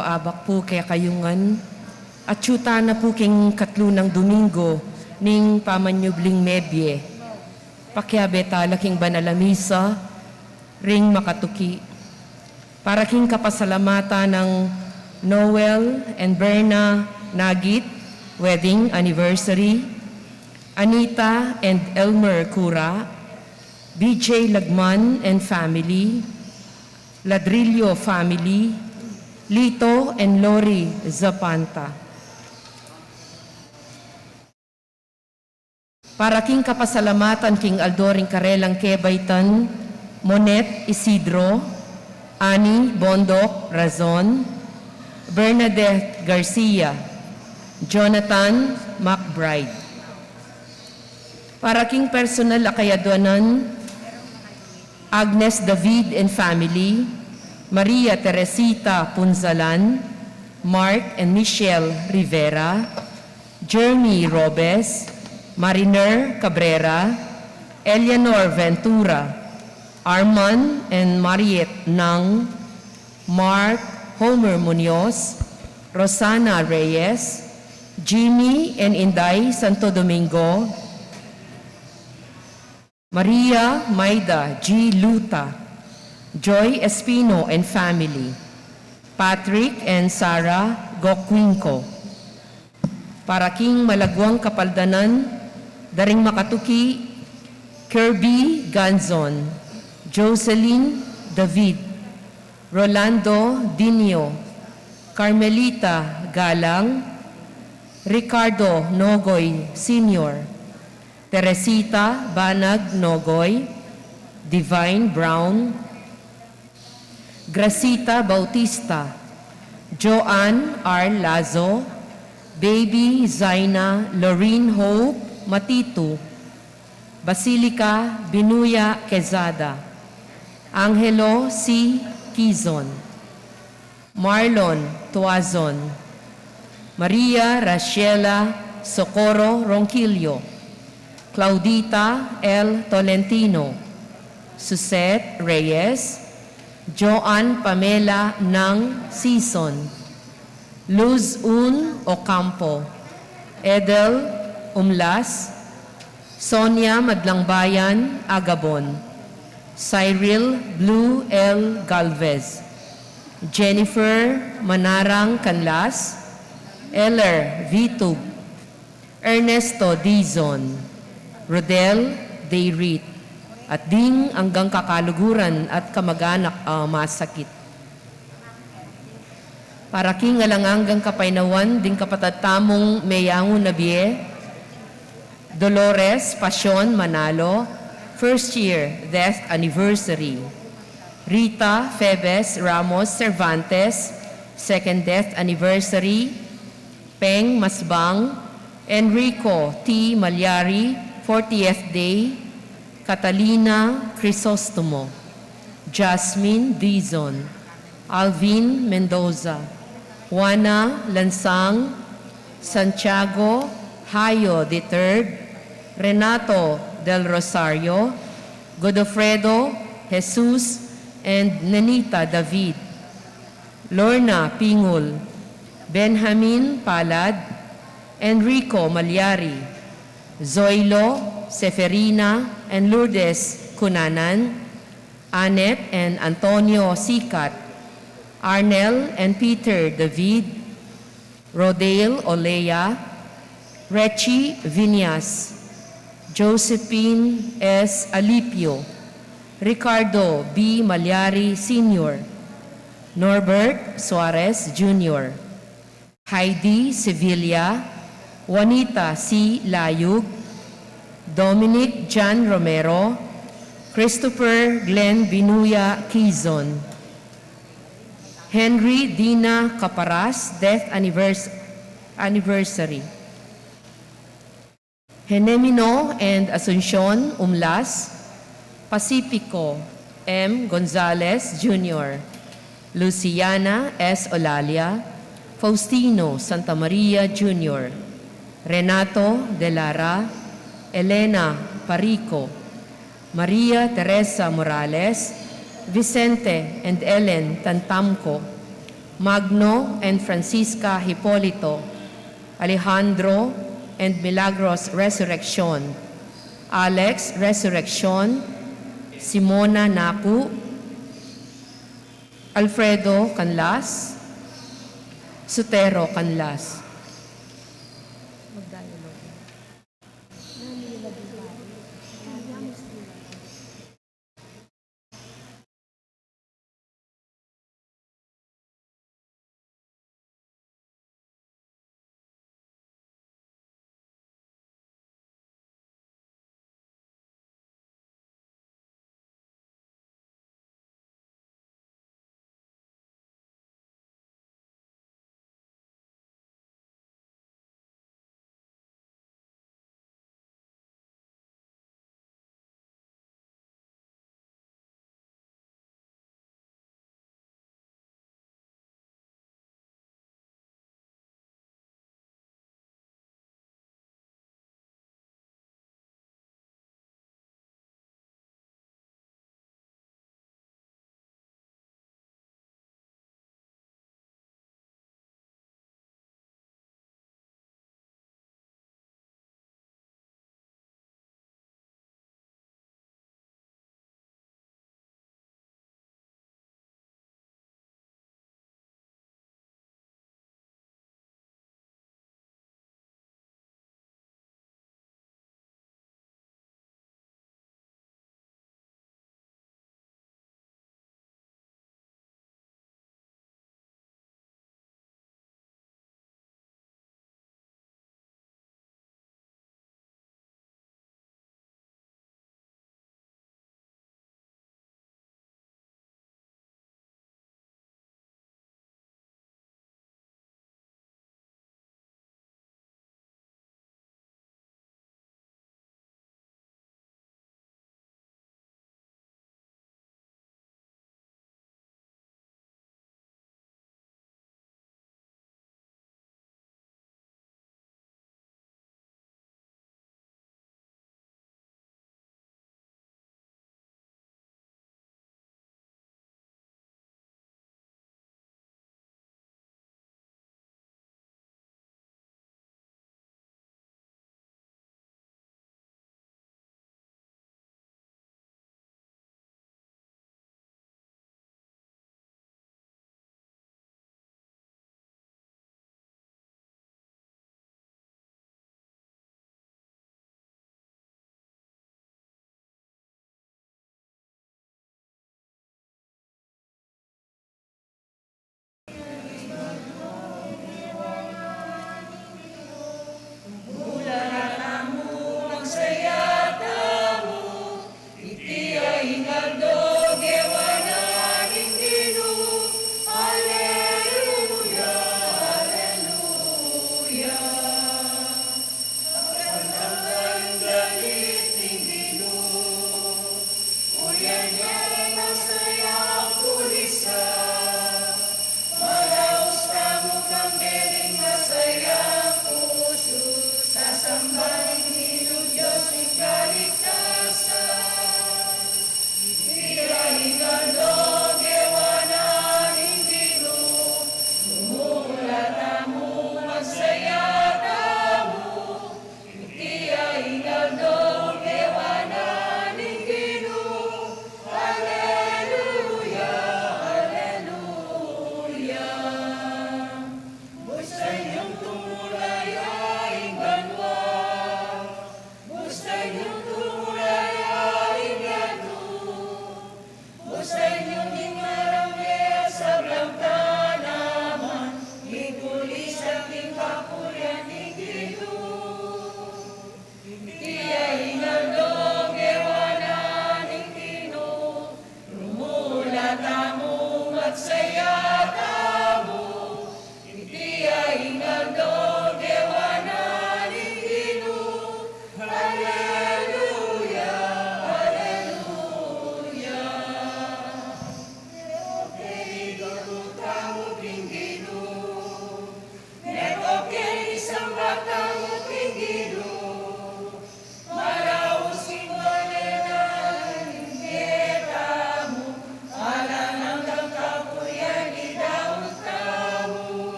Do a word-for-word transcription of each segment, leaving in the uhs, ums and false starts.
Abak pu kekayu ngan, atyu tana pu king katlu nang Domingo ning pamanyubling mebie. Pakiabe tala king banal a misa ring makatuki. Para king kapasalamatan nang Noel and Berna Nagit, wedding anniversary, Anita and Elmer Cura, B J Lagman and family, Ladrillo family, Lito and Lori Zapanta. Para king kapasalamatan king aldo ring karelang kebaitan, Monet Isidro, Annie Bondoc Razon, Bernadette Garcia, Jonathan McBride. Para king personal a kayaduanan, Agnes David and family, Maria Teresita Punzalan, Mark and Michelle Rivera, Jeremy Robes, Mariner Cabrera, Eleanor Ventura, Arman and Mariet Nang, Mark Homer Munoz, Rosana Reyes, Jimmy and Inday Santo Domingo, Maria Maida G. Luta, Joy Espino and family, Patrick and Sarah Gocuinco. Para king malaguang kapaldanan, daring makatuki, Kirby Ganzon, Jocelyn David, Rolando Dinio, Carmelita Galang, Ricardo Nogoy Senior, Teresita Banag Nogoy, Divine Brown, Gracita Bautista, Joanne R. Lazo, Baby Zaina Loreen Hope Matitu, Basilica Binuya Quezada, Angelo C. Quizon, Marlon Tuazon, Maria Raciela Socorro Ronquillo, Claudita L. Tolentino, Suzette Reyes, Joan Pamela Nang Sison, Luz Un Ocampo, Edel Umlas, Sonia Madlangbayan Agabon, Cyril Blue L. Galvez, Jennifer Manarang Canlas, Eller Vitug, Ernesto Dizon, Rodel Dayrit, at ding anggang kakaluguran at kamaganak a masakit. Para king alang anggang kapaynawan ding kapatad tamung meyangu na bie, Dolores Pasion Manalo, first year death anniversary. Rita Febes Ramos Cervantes, second death anniversary. Peng Masbang, Enrico T. Malyari, fortieth day, Catalina Crisostomo, Jasmine Dizon, Alvin Mendoza, Juana Lansang, Santiago Hayo the third, Renato Del Rosario, Godofredo Jesus, and Nenita David. Lorna Pingul, Benjamin Palad, Enrico Malyari, Zoilo, Seferina, and Lourdes Cunanan, Annette and Antonio Sicat, Arnel and Peter David, Rodale Olea, Rechi Viñas, Josephine S. Alipio, Ricardo B. Malyari Senior, Norbert Suarez Junior, Heidi Sevilla, Juanita C. Layug, Dominic John Romero, Christopher Glenn Binuya Quizon, Henry Dina Caparas, death annivers-, anniversary. Henemino and Asuncion Umlas, Pacifico M. Gonzalez Junior, Luciana S. Olalia, Faustino Santa Maria Junior, Renato de Lara, Elena Parico, Maria Teresa Morales, Vicente and Ellen Tantamco, Magno and Francisca Hipolito, Alejandro and Milagros Resurreccion, Alex Resurreccion, Simona Naku, Alfredo Canlas, Sotero Canlas.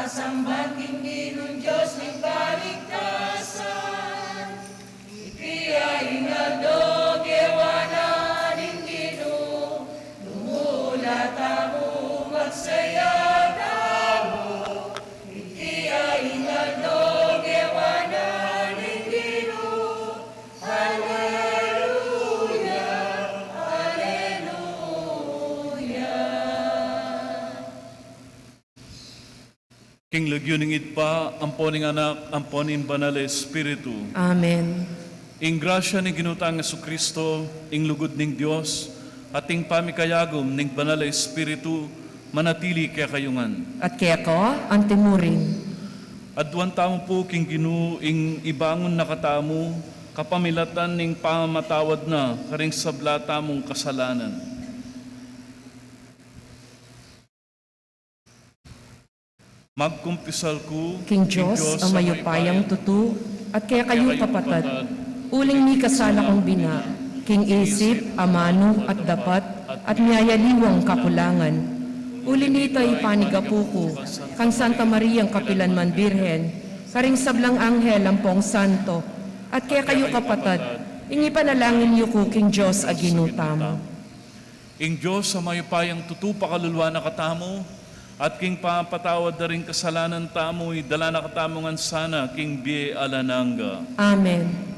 Samban king Ginung Dios ning kaligtasan. Iti ya ing aldo gewa na ning Ginu, dumula tamu, magsaya tamu. Iti ya ing aldo gewa na ning Ginu. Aleluya, aleluya. King lagyu ning Ibpa, ampo ning Anak, ampo ning Banal a Espiritu. Amen. Ing grasya ning Ginu tang Jesucristo, ing lugud ning Dios, at ing pamikayagum ning Banal a Espiritu, manatili kekayu ngan. At keka antimurin. Aduan tamu pu king Ginu ing ibangun na katamu, kapamilatan ning pamamatawad na karing sabla tamung kasalanan. Magkumpisal ku king Dios a mayupayang tutu, at kekayu kapatad, uling mikasala kung bina, king isip, amanu, at dapat, at miyayaliwang kakulangan. Uli nita ipanigapu ku kang Santa Mariang kapilan man Birhen, karing sablang anghel ampong santo, at kekayu kapatad, ing ipanalangin yu ku king Dios a Ginu tamu. Ing Dios a mayupayang tutu pakaluluan na katamu, at king pamapatawad da ring kasalanan tamu, idala na katamu ngan sana king bie alang angga. Amen.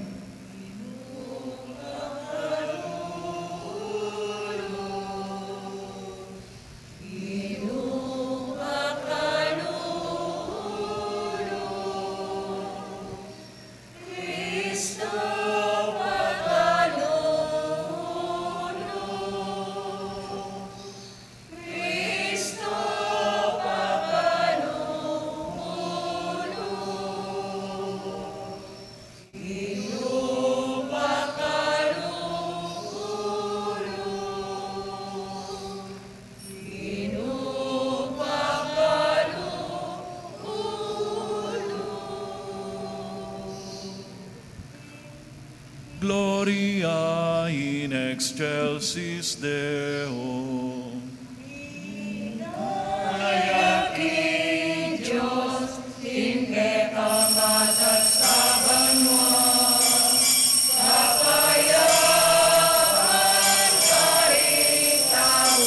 Cristo pakalulu. Cristo pakalulu. Cristo pakalulu. Gloria in excelsis Deo. Ligaya king Dios, king pekamatas a banua, kapayapan karing tau,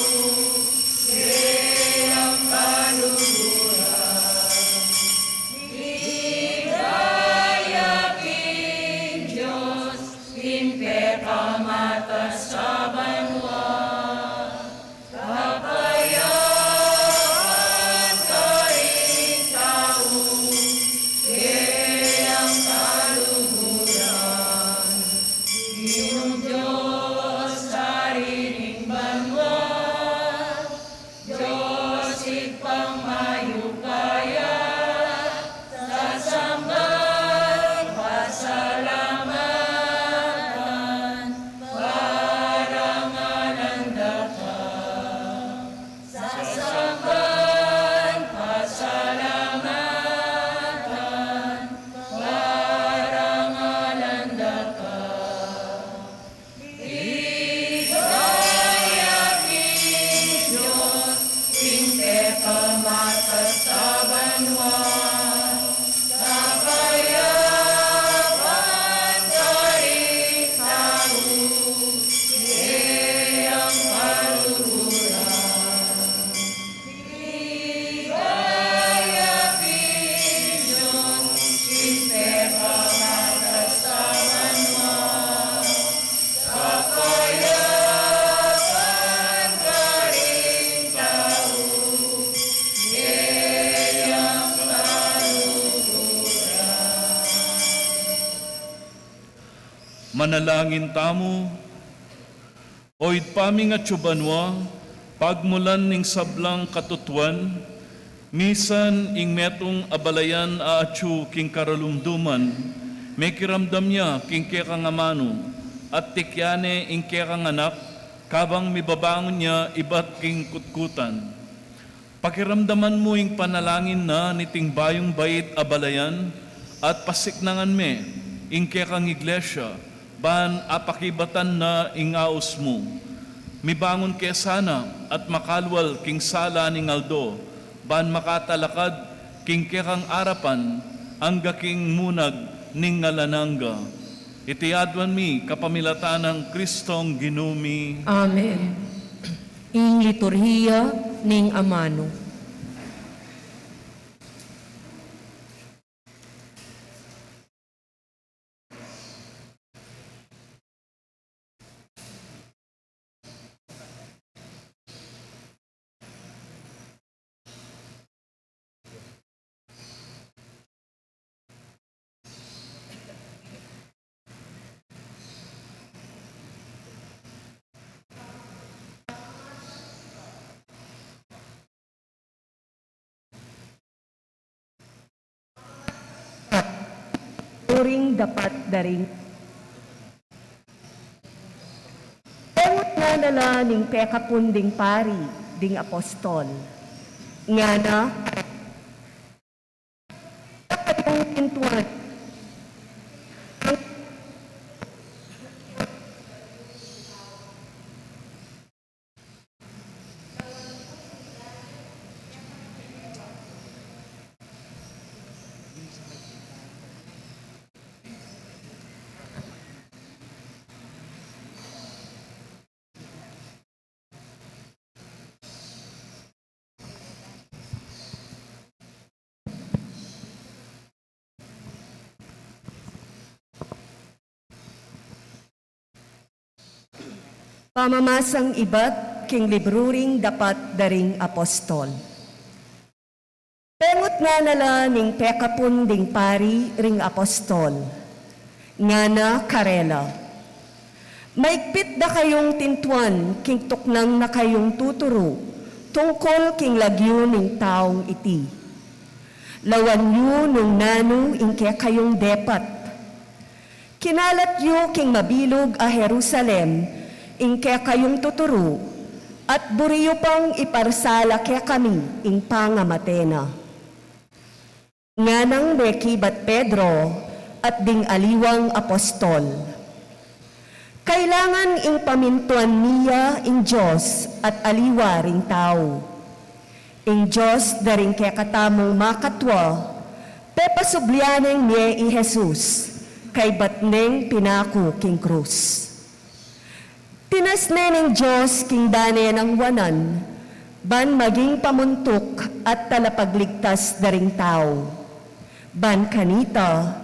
kayang kaluguran. Ligaya king Dios, king pekamatas a banua, kapayapan karing tau, kayang kaluguran. Ginung Dios, Ari ning banua, Dios Ibpang mayupaya, sasamban, pasalamatan, parangalan da ka. Sasamban, pasalamatan, parangalan da ka. Ligaya king Dios, king pekamatas a banua, kapayapan karing tau, kayang kaluguran. Ligaya king Dios, king pekamatas a banua, kapayapan karing tau, kayang kaluguran. Manalangin tamu. O Ibpa ming atsu banua, pagmulan ning sablang katutuan, misan ing metung a balayan a atsu king karalumduman, mekiramdam ya king kekang amanu, at tikyan ne ing kekang anak, kabang mibabangun ya ibat king kutkutan. Pakiramdaman mu ing panalangin na niting bayung bait a balayan, at pasiknangan me ing kekang iglesia, ban apakibatan na ing aus mu. Mibangun ke sana at makalwal king sala ning aldo, ban makatalakad king kekang arapan, angga king munag ning alang angga. Iti aduan mi kapamilatan nang Kristong Ginu mi. Amen. Ing liturhiya ning amanu. Uring dapat da ring. Pengut ngana la ning pekapun ding pari, ding apostol. Ngana, kayung tintuan. Pamamasang ibat king libru ring dapat da ring apostol. Pengut ngana la ning pekapun ding pari ring apostol. Ngana karela, maigpit da kayung tintuan king tuknang na kayung tuturu tungkul king lagyu ning taung iti. Lawan yu nung nanu ing kekayung depat. Kinalat yu king mabilug a Jerusalem ing kekayung tuturu, at buri yu pang iparsala kekami ing pangamate na. Nganang mekibat Pedro at ding aliwang apostol, kailangan ing pamintuan mi ya ing Dios at aliwa ring tau. Ing Dios da ring kekatamung makatua, pepasublian neng mie i Jesus, kaibat neng pinaku king krus. Tinas ne ning Dios king dane nang wanan, ban maging pamuntuk at talapagligtas da ring tau. Ban kanita,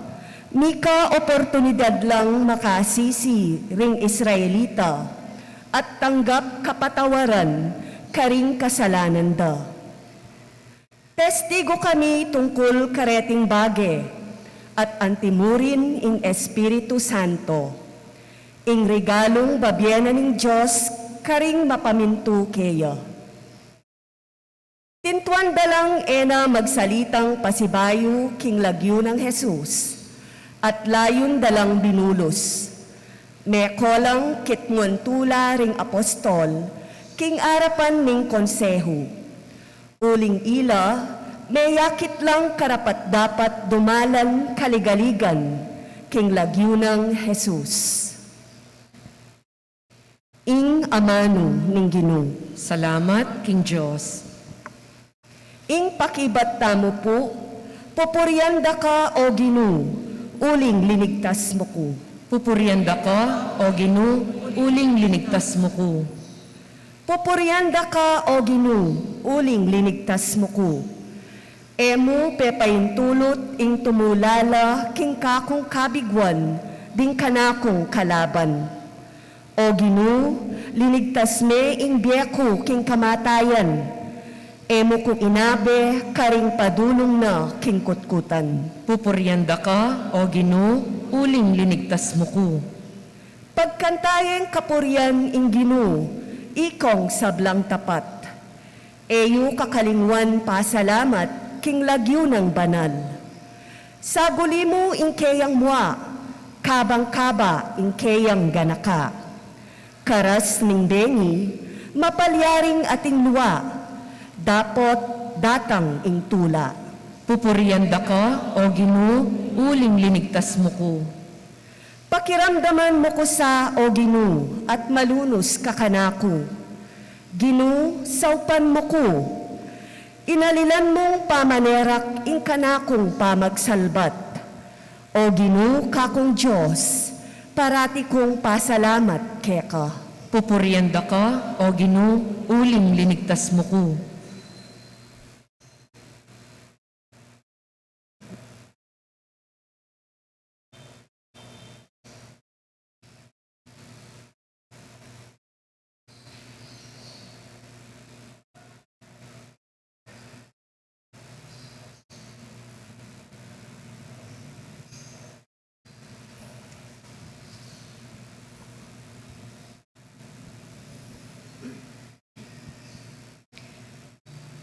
mika oportunidad lang makasisi ring Israelita at tanggap kapatawaran karing kasalanan da. Testigu kami tungkul kareting bage, at antimurin ing Espiritu Santo, ing regalung babie na ning Dios karing mapamintu keya. Tintuan da lang e na magsalitang pasibayu king lagyu nang Jesus, at layun da lang binulus. Meko lang kitmung tula ring apostol king arapan ning konsehu. Uling ila, meyakit lang karapat-dapat dumalan kaligaligan king lagyu nang Jesus. Ing amanu ning Ginu. Salamat king Dios. Ing pakibat tamu pu, pupurian da ka, O Ginu, uling linigtas mu ku. Pupurian da ka, O Ginu, uling linigtas mu ku. Pupurian da ka, O Ginu, uling linigtas mu ku. E mu pepaintulut ing tumula la king kakung kabiguan ding kanakung kalaban. O Ginu, linigtas me ing bie ku king kamatayan. E mu ku inabe karing padulung na king kutkutan. Pupurian da ka, O Ginu, uling linigtas mu ku. Pagkanta yeng kapurian ing Ginu, ikong sablang tapat. E yu kakalingwan pasalamat king lagyu nang banal. Saguli mu ing keyang mua, kabang-kaba ing keyang ganaka. Karas ning bengi, mapalyaring ating lua, dapot datang ing tula. Pupurian da ka, O Ginu, uling linigtas mu ku. Pakiramdaman mu ku sa, O Ginu, at malunus ka kanaku. Ginu, saupan mu ku. Inalilan mung pamanerak ing kanakung pamagsalbat. O Ginu, kakung Dios, parati kung pasalamat keka. Pupurian da ka, O Ginu, uling linigtas mu ku.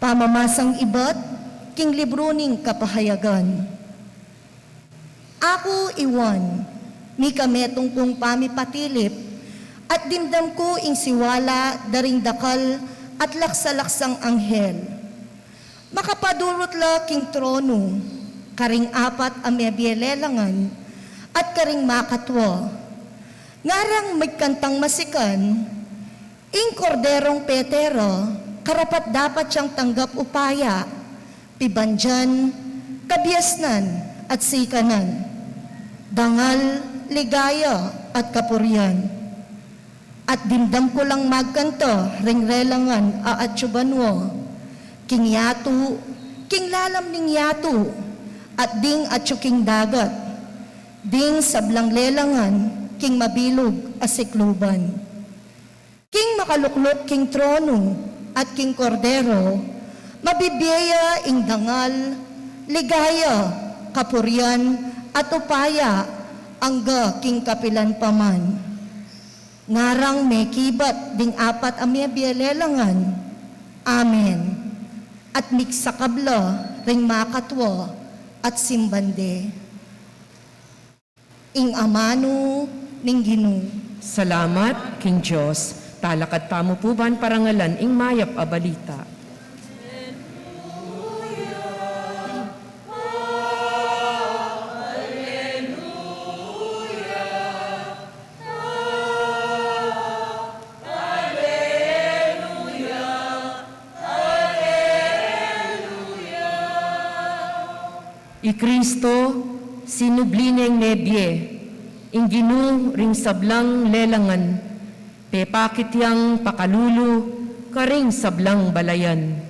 Pamamasang ibat king libru ning Kapahayagan. Aku i Juan, mika metung kung pamipatilip, at dimdam ku ing siwala da ring dakal at laksa-laksang anghel. Makapadurut la king tronu, karing apat a mebie lelangan, at karing makatua. Ngarang migkantang masikan, ing Korderong pete ra, karapat-dapat yang tanggap upaya, pibandian, kabiasnan, at sikanan, dangal, ligaya, at kapurian. At dimdam ku lang magkanta ring lelangan a atyu banua, king yatu, king lalam ning yatu, at ding atyu king dagat, ding sablang lelangan king mabilug a sikluban. King makalukluk king tronu at king Kordero, mabibie ya ing dangal, ligaya, kapurian, at upaya, angga king kapilan pa man. Ngarang mekibat ding apat a mebie lelangan, "Amen." At migsakab la ring makatua at simban de. Ing amanu ning Ginu. Salamat king Dios. Talakad tamu pu ban parangalan ing mayap a balita. I Kristo, sinubli neng mebie, ing Ginu ring sablang lelangan, pepakit yang pakalulu karing sablang balayan.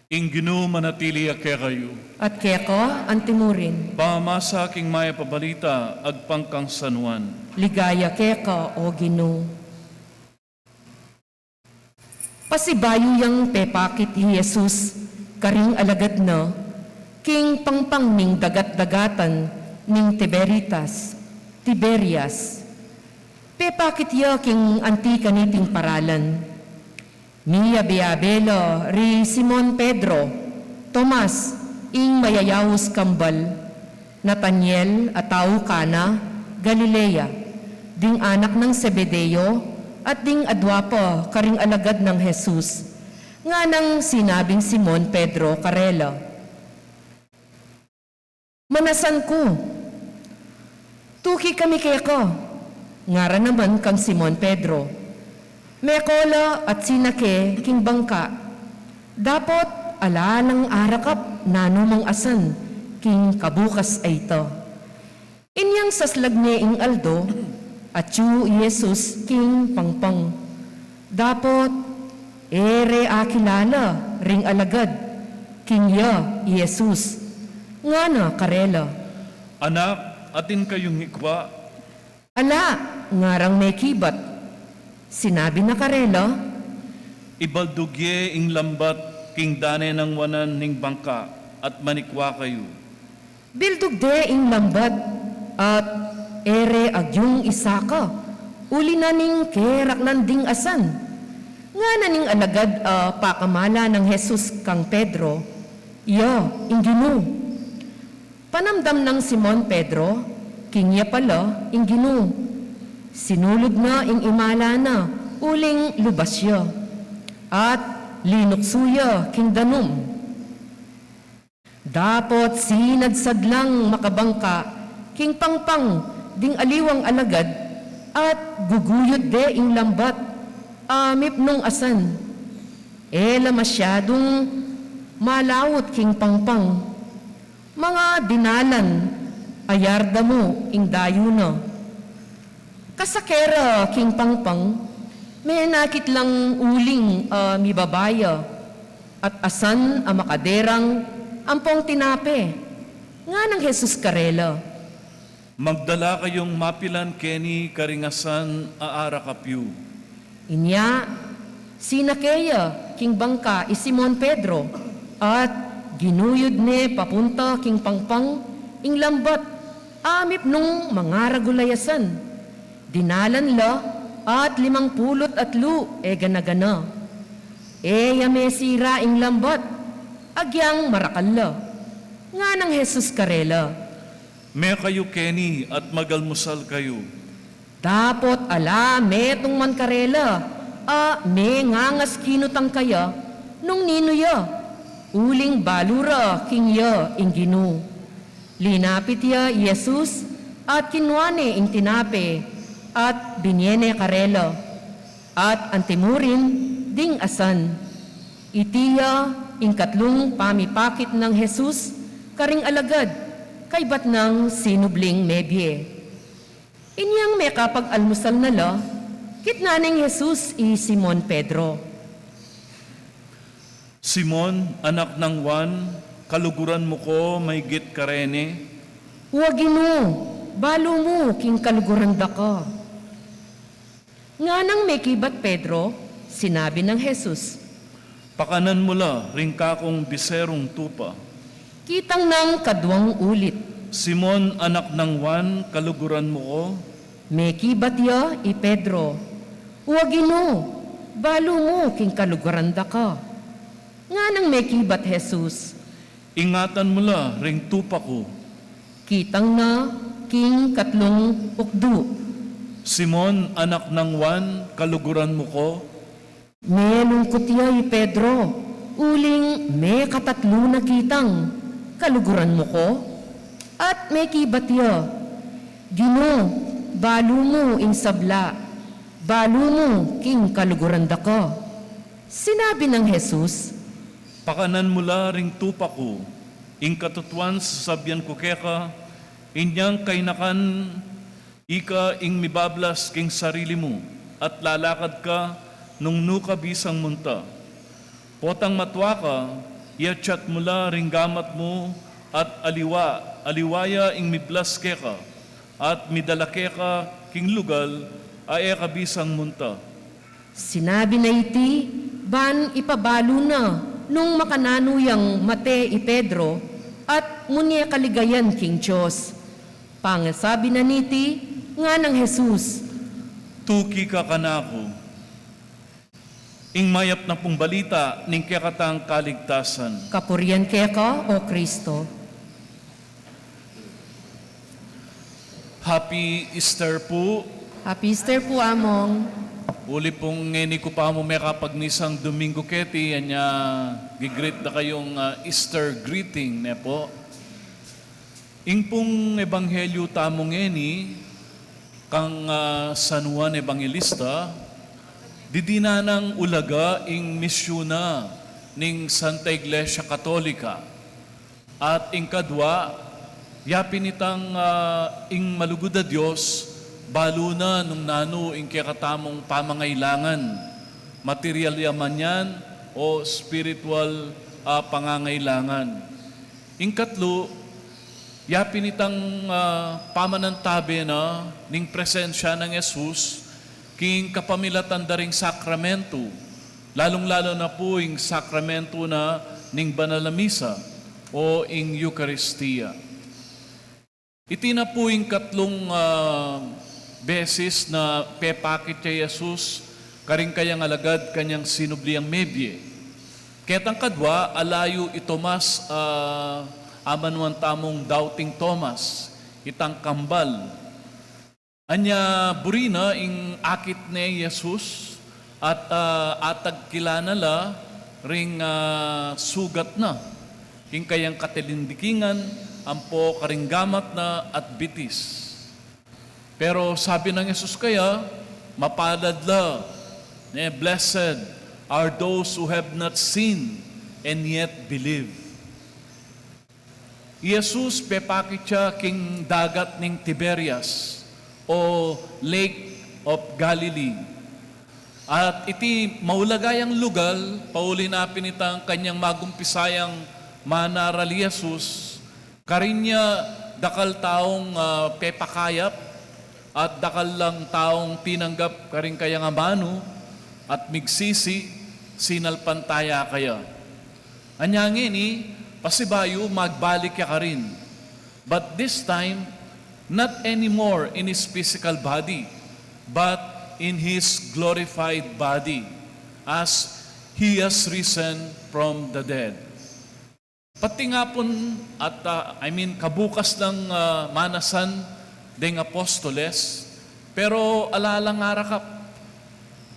Ing Ginu manatili ya kekayu. At keka antimurin. Pamasa king mayap a balita agpang kang San Juan. Ligaya keka, O Ginu. Pasibayu yang pepakit i Jesus karing alagad na king pangpang ning dagat-dagatan ning Tiberitas, Tiberias. Pepakit ya king anti kaniting paralan. Miyabe-abe la ri Simon Pedro, Tomas, ing mayayaus kambal, Nataniel a tau Cana, Galilea, ding anak nang Zebedeo, at ding adua pa karing alagad nang Jesus, nganang sinabing Simon Pedro karela, "Manasan ku, tuki kami keka." Ngaran naman kang Simon Pedro. Meko la at sinake king bangka. Dapot ala lang arakap nanumang asan king kabukas a ita. Inyang saslag ne ing aldo, atyu i Jesus king pangpang. Dapot e re akilala ring alagad king iya i Jesus. Ngana karela, "Anak, atin kayung ikua?" "Ala," ngarang mekibat. Sinabi na karela, "Ibaldug ye ing lambat king dane nang wanan ning bangka at manikua kayu." Bildug de ing lambat at e re agyung isaka, uli na ning keraklan ding asan. Ngana ning alagad a pakamala nang Jesus kang Pedro, "Iya ing Ginu." Panamdam nang Simon Pedro, king iya pala ing Ginu. Sinulud na ing imala na, uling lubas ya, at linuksu ya king danum. Dapot sinadsad lang makabangka king pangpang ding aliwang alagad, at guguyud de ing lambat a mipnung asan. E la masyadung malawut king pangpang. Manga dinalan a yarda mu ing dayu na. Kasakera king pangpang, menakit lang uling a mibaba ya, at asan a makaderang ampong tinape. Nganang Jesus karela, "Magdala kayung mapilan keni karing asan a arakap yu." Inya sinake ya king bangka i Simon Pedro, at ginuyud ne papunta king pangpang ing lambat a mipnung mangaragul a asan. Dinalan la at limang pulu't atlu e gana-gana. E ya mesira ing lambat, agyang marakal la. Nganang Jesus karela, "Mekayu keni at magalmusal kayu." Dapot ala metung man karela a mengangas kinutang kaya nung ninu ya, uling balu ra king ya ing Ginu. Linapit ya i Jesus at kinua ne ing tinape at binie ne karela, at antimurin ding asan. Iti ya ing katlung pamipakit nang Jesus karing alagad kaybat nang sinubling mebie. Inyang mekapag-almusal na la, kitnan neng Jesus i Simon Pedro. "Simon, anak nang Juan, kaluguran mu ko maygit kareni?" "Wa, Ginu, balu mu king kaluguran da ka." Nganang mekibat Pedro, sinabi nang Jesus, "Pakanan mu la ring kakung biserung tupa." Kitang nang kaduang ulit, "Simon, anak nang Juan, kaluguran mu ko?" Mekibat ya i Pedro, "Wa, Ginu, balu mu king kaluguran da ka." Nganang mekibat Jesus, "Ingatan mu la ring tupa ku." Kitang na king katlung ukdu, "Simon, anak nang Juan, kaluguran mu ko?" Melungkut ya i Pedro, uling mekatatlu na kitang, "Kaluguran mu ko?" At mekibat ya, "Ginu, balu mu ing sabla, balu mu king kaluguran da ka." Sinabi nang Jesus, "Pakanan mu la ring tupa ku. Ing katutuan sasabian ku keka, inyang kainakan ika ing mibablas king sarili mu, at lalakad ka nung nu ka bisang munta. Potang matua ka, iatsat mu la ring gamat mu, at aliwa, aliwa ya ing miblas keka, at midala keka king lugal a e ka bisang munta." Sinabi na iti ban ipabalu na nung makananu yang mate i Pedro at munie kaligayan king Dios. Pangasabi na niti, nganang Jesus, "Tuki ka kanaku." Ing mayap na pung balita ning kekatang kaligtasan. Kapurian keka, O Kristo. Happy Easter pu. Happy Easter pu, Among. Uli pung ngeni ku pa mu mekapagmisang Domingo keti, anya gigreet da kayung, ah, Easter greeting, ne pu? Ing pung ebanghelyu tamu ngeni, kang, ah, San Juan Evangelista, didinan nang ulaga ing misyun na ning Santa Iglesia Katolika. At ing kadwa, yapin itang, ah, ing malugud a Dios, balu na nung nanu ing kekatamung pamangailangan, material ya man yan o spiritual, ah, pangangailangan. Ing katlu, yapin itang, ah, pamanantabe na ning presensya nang Jesus king kapamilatan da ring sakramentu, lalung-lalu na pu ing sakramentu na ning banal a misa o ing Eukaristia. Iti na pu ing katlung, ah, beses na pepakit ya i Jesus karing kayang alagad kanyang sinubliang mebie. Ketang kadwa, ala yu i Tomas, ah, amanuan tamung doubting Thomas, itang kambal. Anya buri na ing akit ne Jesus at, ah, atagkilan na la ring, ah, sugat na, king kayang katilindikingan, ampo karing gamat na at bitis. Pero sabi nang Jesus kaya, "Mapalad la, ne, blessed are those who have not seen and yet believe." I Jesus pepakit ya king dagat ning Tiberias o Lake of Galilee. At iti maulaga yang lugal, pauli na pin itang kanyang magumpisang manaral i Jesus, karin ya dakal taung, ah, pepakayap, at dakal lang taung tinanggap karing kayang amanu, at migsisi, sinalpantaya kaya. Anya ngeni, pasibayu magbalik ya karin. But this time, not anymore in his physical body, but in his glorified body, as he has risen from the dead. Pati nga pun at, ah, I mean, kabukas lang, ah, manasan deng apostoles, pero ala lang arakap.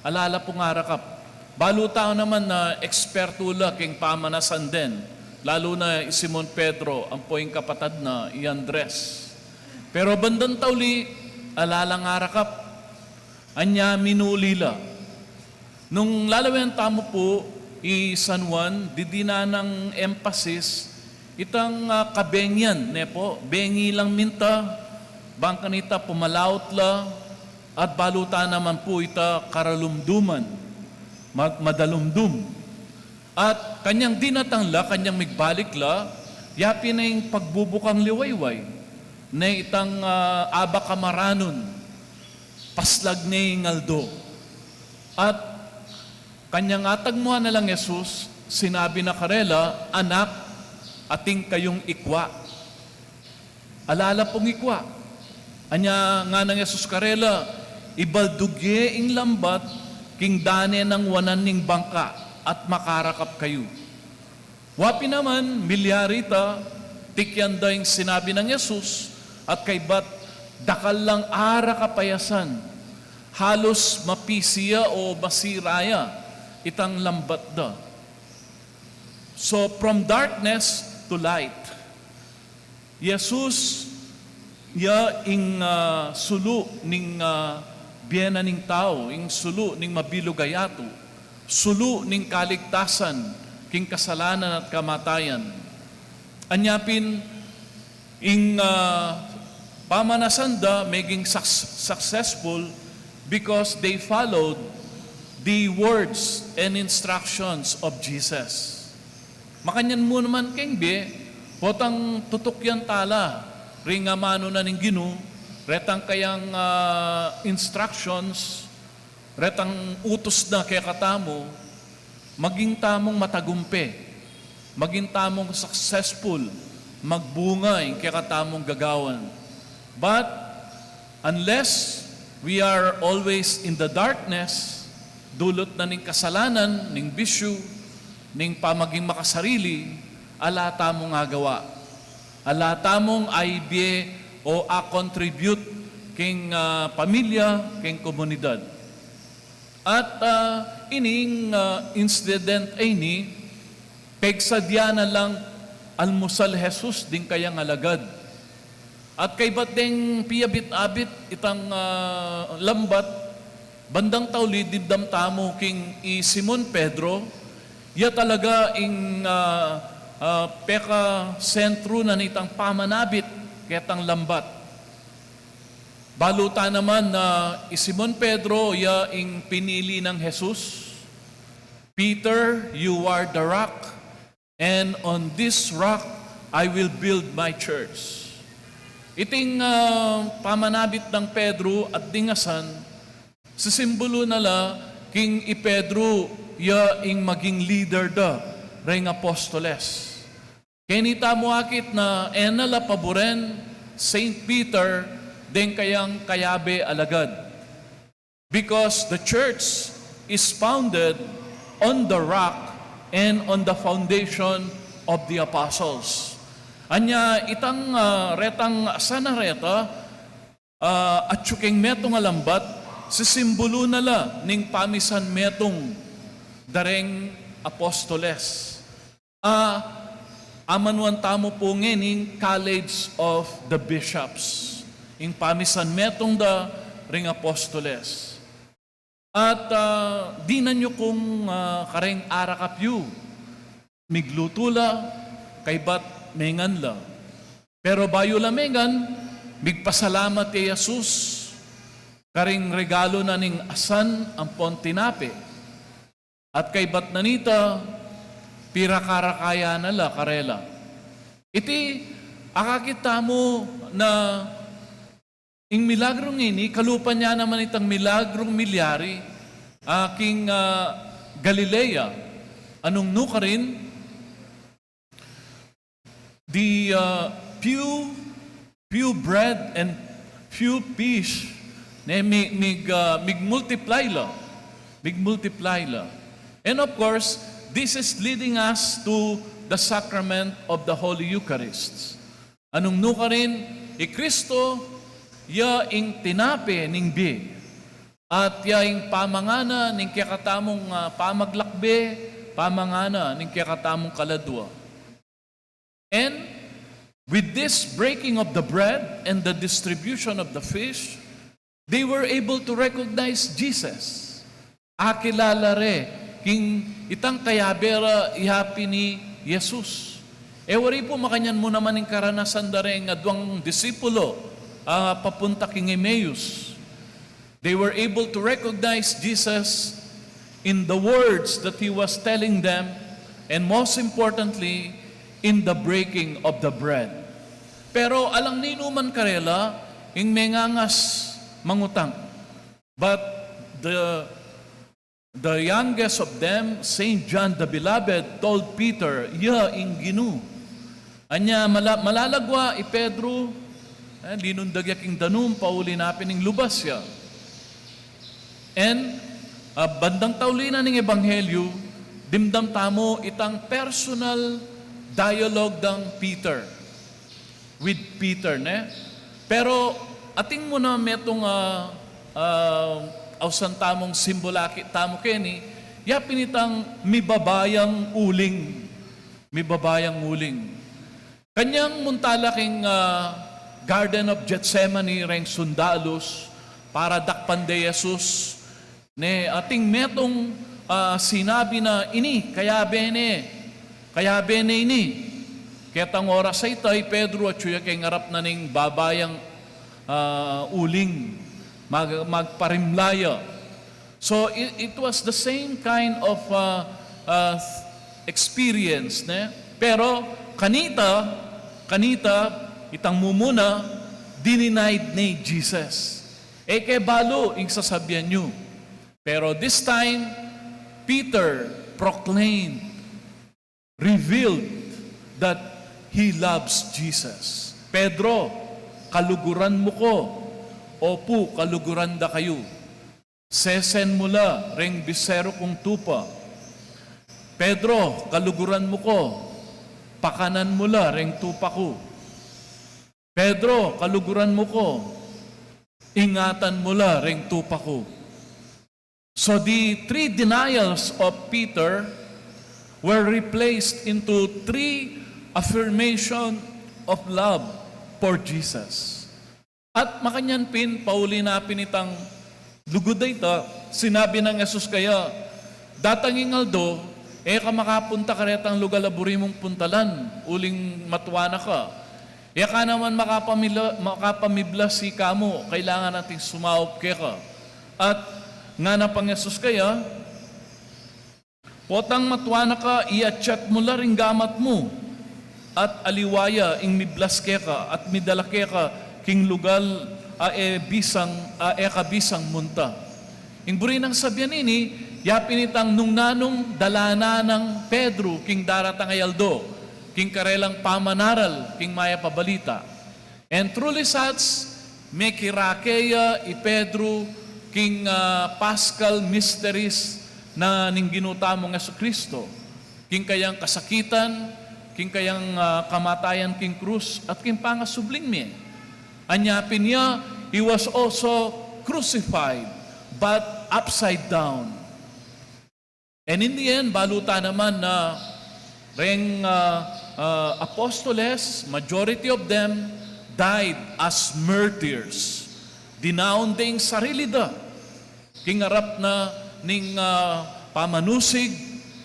Ala la pung arakap. Balu tau naman na ekspertu la king pamanasan den, lalu na i Simon Pedro, ampo ing kapatad na, i Andres. Pero bandang tauli, ala lang arakap. Anya minuli la. Nung lalawen tamu pu i San Juan, didinan nang emphasis itang, ah, kabengian, ne pu, bengi lang minta, bang kanita pumalaut la, at balu ta naman pu ita karalumduman, mag-, madalumdum. At kanyang dinatang la, kanyang migbalik la, yapin na ing pagbubukang liwayway, ne itang, ah, abakamaranun, paslag ne ing aldo. At kanyang atagmuan na lang Jesus, sinabi na karela, "Anak, atin kayung ikua." Ala la pung ikua. Anya nganang Jesus karela, "Ibaldug ye ing lambat king dane nang wanan ning bangka at makarakap kayu." Wa pin naman milyari ita, tikyan da ing sinabi nang Jesus, at kaybat dakal lang arakap a san, halus mapisi ya o masira ya itang lambat da. So, from darkness to light. Jesus ya ing, ah, sulu ning, ah, bie na ning tau, ing sulu ning mabilug a yatu, sulu ning kaligtasan king kasalanan at kamatayan. Anya pin, ing, ah, pamanasan da meging suc-, successful because they followed the words and instructions of Jesus. Makanyan mu naman keng bie, potang tutukyan tala ring amanu na ning Ginu, retang kayang, ah, instructions, retang utus na kekatamu, maging tamung matagumpe, maging tamung successful, magbunga ing kekatamung gagawan. But unless we are always in the darkness, dulut na ning kasalanan, ning bisyu, ning pamaging makasarili, ala tamung agawa. Ala tamung aibie o a-contribute king, ah, pamilya, king komunidad. At, ah, ining, ah, incident a ini, pegsadya na lang almusal Jesus ding kayang alagad. At kaybat deng piyabit-abit itang, ah, lambat, bandang tauli dimdam tamu king i Simon Pedro, ya talaga ing, ah, ah, pekasentru na nitang pamanabit ketang lambat. Balu ta naman na i Simon Pedro ya ing pinili nang Jesus. "Peter, you are the rock, and on this rock I will build my church." Iting, ah, pamanabit nang Pedro at ding asan, sisimbulu na la king i Pedro ya ing maging leader da reng apostoles. Keni tamu akit na e na la paburen Saint Peter deng kayang kayabe alagad. Because the church is founded on the rock and on the foundation of the apostles. Anya itang, ah, retang sana reta, Ah, atyu keng metung a lambat, sisimbulu na la ning pamisan metung da reng apostoles. Ah, amanuan tamu pu ngening College of the Bishops, ing pamisan metung da ring apostoles. At, ah, dinan yu kung, ah, kareng arakap yu, miglutu la, kaybat mengan la. Pero bayu la mengan, migpasalamat ya Jesus karing regalu na ning asan ampon tinape. At kaybat na nita, pirakaraka ya na la karela. Iti, akakit tamu na ing milagrung ini, kalupa na naman itang milagrung milyari, ah, king, ah, Galilea. Anung nukarin, the, ah, few, few bread and few fish, ne, mig, mig, ah, mig-multiply la. Mig-multiply la. And of course, this is leading us to the sacrament of the Holy Eucharist. Anung nukarin, i Kristo, ya ing tinape ning bie, at ya ing pamangana ning kekatamung, ah, pamaglakbe, pamangana ning kekatamung kaladua. And with this breaking of the bread and the distribution of the fish, they were able to recognize Jesus. Akilala re king itang kayabe ra ya pin i Jesus. E wari pu makanyan mu naman ing karanasan da reng aduang disipulo, ah, papunta king Emmaus. They were able to recognize Jesus in the words that he was telling them, and most importantly, in the breaking of the bread. Pero alang ninu man karela, ing mengangas mangutang. But the, the youngest of them, Saint John the Beloved, told Peter, "Ya ing Ginu." Anya mala-, malalagwa i Pedro, eh, linundag ya king danum, pauli na pin ing lubas ya. And, ah, bandang tauli na ning ebanghelyu, dimdam tamu itang personal dialogue dang Peter with Peter, ne? Pero atin mu na metung, ah, ah, ausan tamung simbula ki-, tamu keni, ya pin itang mibabayang uling. Mibabayang uling. Kanyang munta la king, ah, Garden of Gethsemane reng sundalus para dakpan de Jesus. Ne, atin metung, ah, sinabi na, "Ini, kayabe ne, kayabe ne ini." Ketang oras a ita, i Pedro atyu ya keng arap na ning babayang, ah, uling, mag-, magparimla ya. So, it, it was the same kind of, ah, ah, experience, ne? Pero kanita, kanita, itang mumuna, dininied ne i Jesus. E ke balu ing sasabian yu. Pero this time, Peter proclaimed, revealed that he loves Jesus. "Pedro, kaluguran mu ko." "Opu, kaluguran da kayu." "Sesen mu la reng bisero kung tupa." "Pedro, kaluguran mu ko." "Pakanan mu la reng tupa ku." "Pedro, kaluguran mu ko." "Ingatan mu la reng tupa ku." So the three denials of Peter were replaced into three affirmation of love for Jesus. At makanyan pin, pauli na pin itang lugud a ita, sinabi nang Jesus kaya, "Datang ing aldo, e ka makapunta karetang lugal a buri mung puntalan, uling matua na ka. E ka naman makapamila-, makapamiblas ika mu, kailangan ating sumaup keka." At ngana pang Jesus kaya, "Potang matua na ka, iatyat mu la ring gamat mu, at aliwa ya ing miblas keka, at midala keka king lugal a e bisang, a e ka bisang munta." Ing buri nang sabian ini, ya pin itang nung nanung dalanan nang Pedro king daratang a aldo, king karelang pamanaral king Mayap a Balita. And truly such, mekirake ya i Pedro king, ah, Paschal mysteries na ning Ginu tamung Jesucristo, king kayang kasakitan, king kayang, ah, kamatayan king krus, at king pangasubling mie. Anya pin ya, He was also crucified, but upside down. And in the end, balu ta naman na reng, ah, ah, apostoles, majority of them died as martyrs. Dinaun de ing sarili da king arap na ning, ah, pamanusig,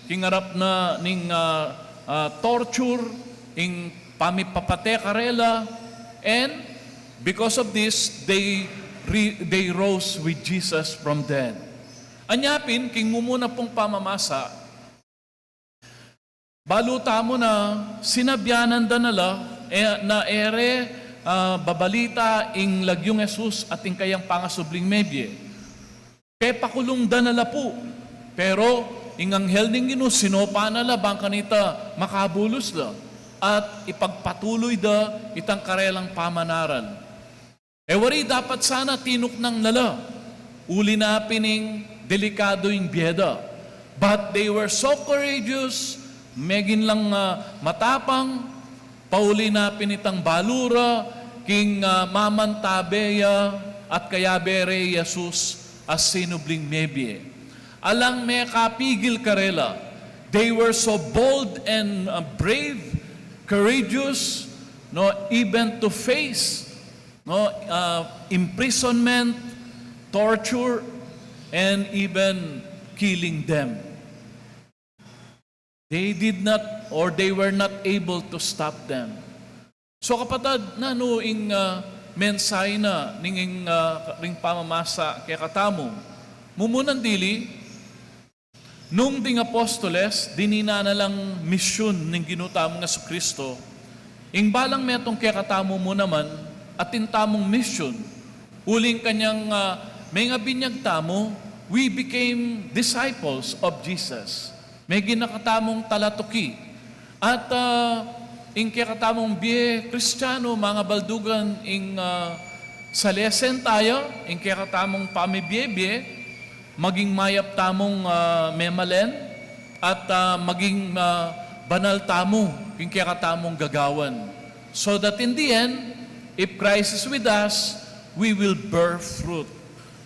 king arap na ning, ah, ah, torture, ing pamipapate karela, and because of this, they re-, they rose with Jesus from death. Anya pin, king mumuna pung pamamasa, balu tamu na sinabianan da na la, e, na e re, ah, babalita ing lagyung Jesus at ing kayang pangasubling mebie. Pepakulung da na la pu. Pero ing anghel ning Ginu sinopa na la bang kanita makabulus la at ipagpatuloy da itang karelang pamanaral. E wari dapat sana tinuknang na la, uli na pin ing delikadu ing bie da. But they were so courageous, megin lang, ah, matapang, pauli na pin itang balu ra king, ah, mamantabe ya at kayabe re i Jesus a sinubling mebie. Alang mekapigil karela. They were so bold and, ah, brave, courageous, no, even to face, no, ah, imprisonment, torture, and even killing them. They did not, or they were not able to stop them. So, kapatad, nanu ing, ah, mensahe na ning, ah, ring pamamasa kekatamu? Mumunan dili, nung ding apostoles, dinina na lang misyun ning Ginu tamung Jesucristo, ing balang metung kekatamu mu naman, atin tamung misyun, uling kanyang, ah, mengabinyag tamu, we became disciples of Jesus. Megin na katamung talatuki. At, ah, ing kekatamung bie Kristiyanu, mangabaldugan, ing, ah, salesen taya, ing kekatamung pamibie-bie, maging mayap tamung, ah, memalen, at, ah, maging, ah, banal tamu, ing kekatamung gagawan. So that in the end, if Christ is with us, we will bear fruit.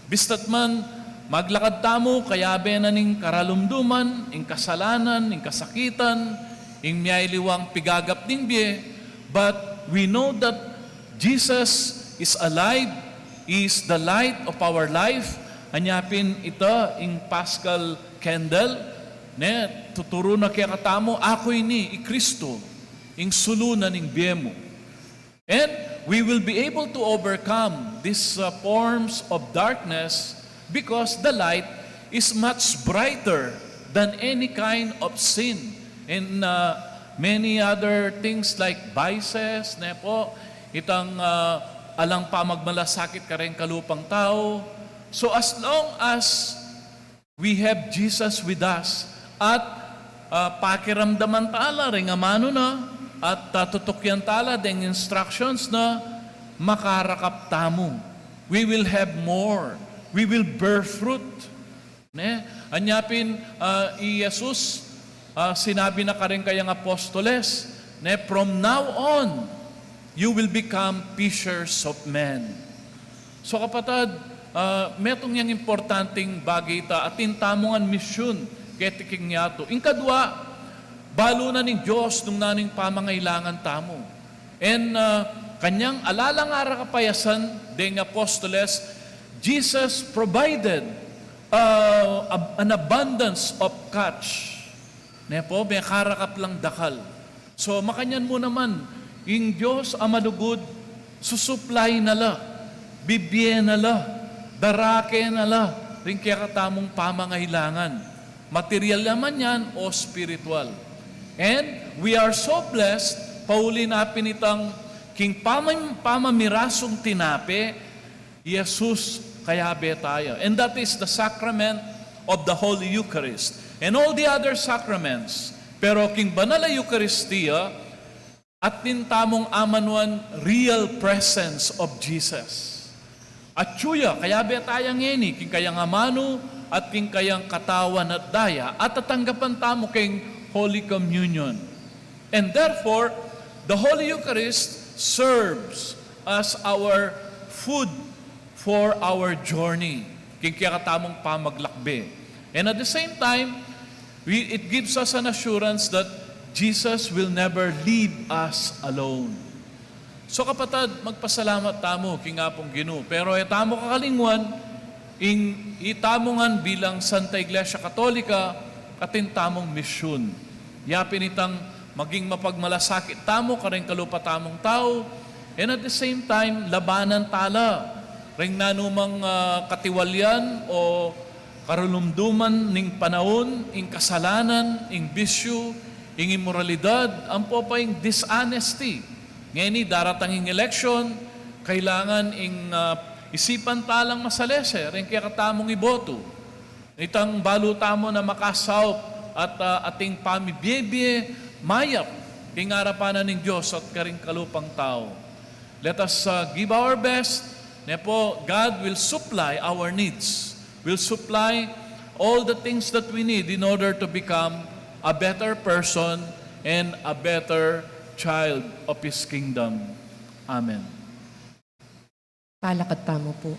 Bista't man, maglakad tamu, kayabe na ning karalumduman, ing kasalanan, ing kasakitan, ing mialiwang pigagap ning bie, but we know that Jesus is alive, He is the light of our life. Anya pin ita, ing Paschal candle, ne, tuturu na kekatamu, aku ini, i Kristo, ing sulu na ning bie mu. And we will be able to overcome these, uh, forms of darkness because the light is much brighter than any kind of sin and, uh, many other things like vices, ne po, itang, uh, alang pamagmalasakit kareng kalupang tau. So as long as we have Jesus with us. At, ah, pakiramdaman tala ring amanu na, at, ah, tutukyan tala deng instructions na, makarakap tamu. We will have more. We will bear fruit. Ne? Anya pin, ah, i Jesus, ah, sinabi na karing kayang apostoles, ne, "From now on, you will become fishers of men." So, kapatad, ah, metung yang importanteng bage ita, atin tamu ngan misyun keti king yatu. Ing kadua, balu na ning Dios nung nanu ing pamangailangan tamu. And, ah, kanyang ala lang ara kapayasan deng apostoles, Jesus provided, ah, ab-, an abundance of catch. Ne po, mekarakap lang dakal. So, makanyan mu naman, ing Dios a malugud, susuplay na la, bibie na la, darake na la, ring kekatamung pamangailangan. Material ya man yan o spiritual. And we are so blessed, pauli na pin itang king pamam-, pamamirasung tinape, Jesus, kayabe taya. And that is the sacrament of the Holy Eucharist. And all the other sacraments. Pero king banal a Eucharistia, atin tamung amanuan real presence of Jesus. Atyu ya, kayabe taya ngeni, king kayang amanu at king kayang katawan at daya, at tatanggapan tamu king Holy Communion. And therefore, the Holy Eucharist serves as our food for our journey, king kekatamung pamaglakbe. And at the same time, we, it gives us an assurance that Jesus will never leave us alone. So, kapatad, magpasalamat tamu king Apung Ginu. Pero e tamu kakalingwan, ing itamu ngan bilang Santa Iglesia Katolika, atin tamung misyun. Ya pin itang maging mapagmalasakit tamu karing kalupa tamung tau, and at the same time, labanan tala ring nanumang, ah, katiwalian o karulumduman ning panaun, ing kasalanan, ing bisyu, ing imoralidad, ampo pa ing dishonesty. Ngeni, daratang ing eleksyon, kailangan ing, ah, isipan talang masalese ring kekatamung ibotu. Itang balu tamu na makasaup at, ah, ating pamibie-bie mayap king arapan na ning Dios at karing kalupang tau. Let us, ah, give our best. Ne po, God will supply our needs, will supply all the things that we need in order to become a better person and a better child of His kingdom. Amen. Palakad tamu pu.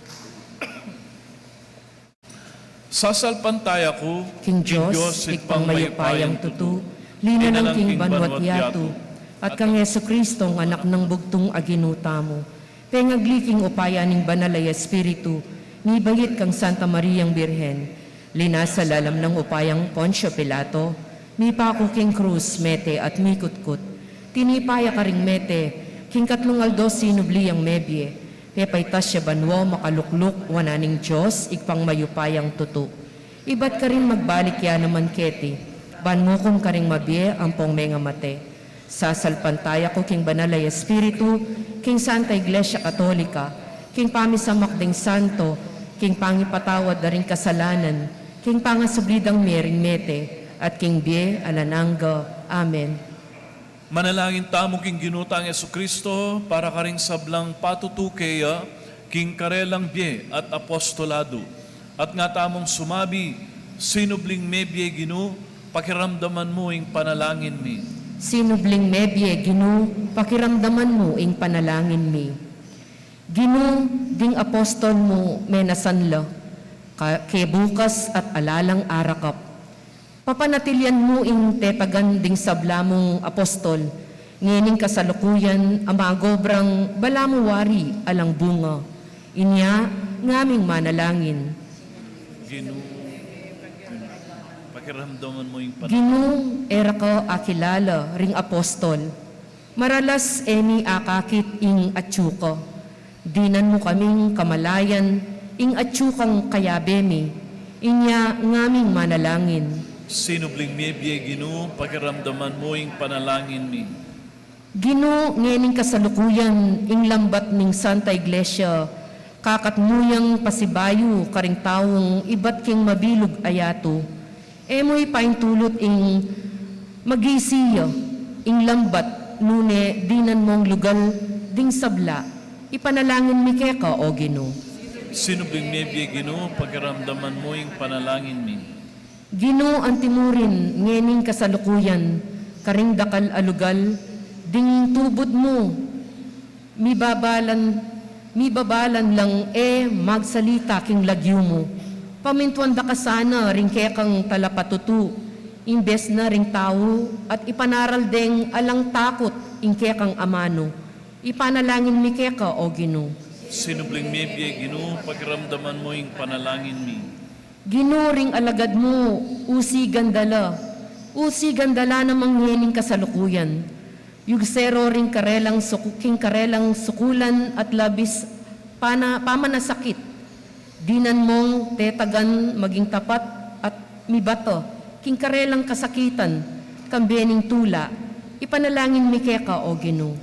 Sasalpantaya ku king Dios, Ibpang mayupayang tutu, linalang king banua't yatu, at kang Jesucristo, Anak nang bugtung a Ginu tamu, pengagli king upaya ning Banal a Espiritu, mibait kang Santa Mariang Birhen, linasa lalam nang upayang Poncio Pilato, mipaku king krus, mete at mikutkut. Tinipa ya karing mete, king katlung aldo sinubli yang mebie, pepaitas ya banua, makalukluk wanan ning Dios, Ibpang mayupayang tutu. Ibat karin magbalik ya naman keti, ban mukum karing mabie ampong mengamate. Sasalpantaya ku king Banal a Espiritu, king Santa Iglesia Katolika, king pamisamak ding santo, king pangipatawad da ring kasalanan, king pangasubli dang mie ring mete, at king bie alang angga. Amen. Manalangin tamu king Ginu tang Jesucristo para karing sablang patutu keya king karelang bie at apostolado. At nga tamung sumabi, sinubling mebie Ginu, pakiramdaman mu ing panalangin mi. Sinubling mebie Ginu, pakiramdaman mu ing panalangin mi. Ginu, ding apostol mu menasan la, ka-, kebukas at ala lang arakap. Papanatilian mu ing tetagan ding sabla mung apostol, ngening kasalukuyan a magobrang balamu wari alang bunga. Inya, ngaming manalangin. Ginu, pakiramdaman mu ing pan- Ginu, e ra ka akilala ring apostol. Maralas e mi akakit ing atyu ka. Dinan mu kaming kamalayan ing atyu kang kayabe mi. Inya ngaming manalangin. Sinubling mebie Ginu, pakiramdaman mu ing panalangin mi. Ginu, ngening kasalukuyan ing lambat ning Santa Iglesia, kakat mu yang pasibayu karing taung ibat king mabilug a yatu. E mu ipaintulut ing magisi ya ing lambat, nune dinan mung lugal ding sabla. Ipanalangin mi keka, O Ginu. Sinubling mebie Ginu, pakiramdaman mu ing panalangin mi. Ginu, anti mu rin ngening kasalukuyan karing dakal a lugal ding tubud mu. Mibabalan, mibabalan lang e magsalita king lagyu mu. Pamintuan da ka sana ring kekang talapatutu, imbes na ring tau, at ipanaral deng alang takut ing kekang amanu. Ipanalangin mi keka, O Ginu. Sinubling mebie Ginu, pakiramdaman mu ing panalangin mi. Ginu, ring alagad mu, usigan da la, usigan da la namang ngening kasalukuyan. Yugse ro ring karelang suku-, king karelang sukulan at labis pana-, pamanasakit. Dinan mung tetagan maging tapat at mibata king karelang kasakitan, kambe ning tula. Ipanalangin mi keka, O Ginu.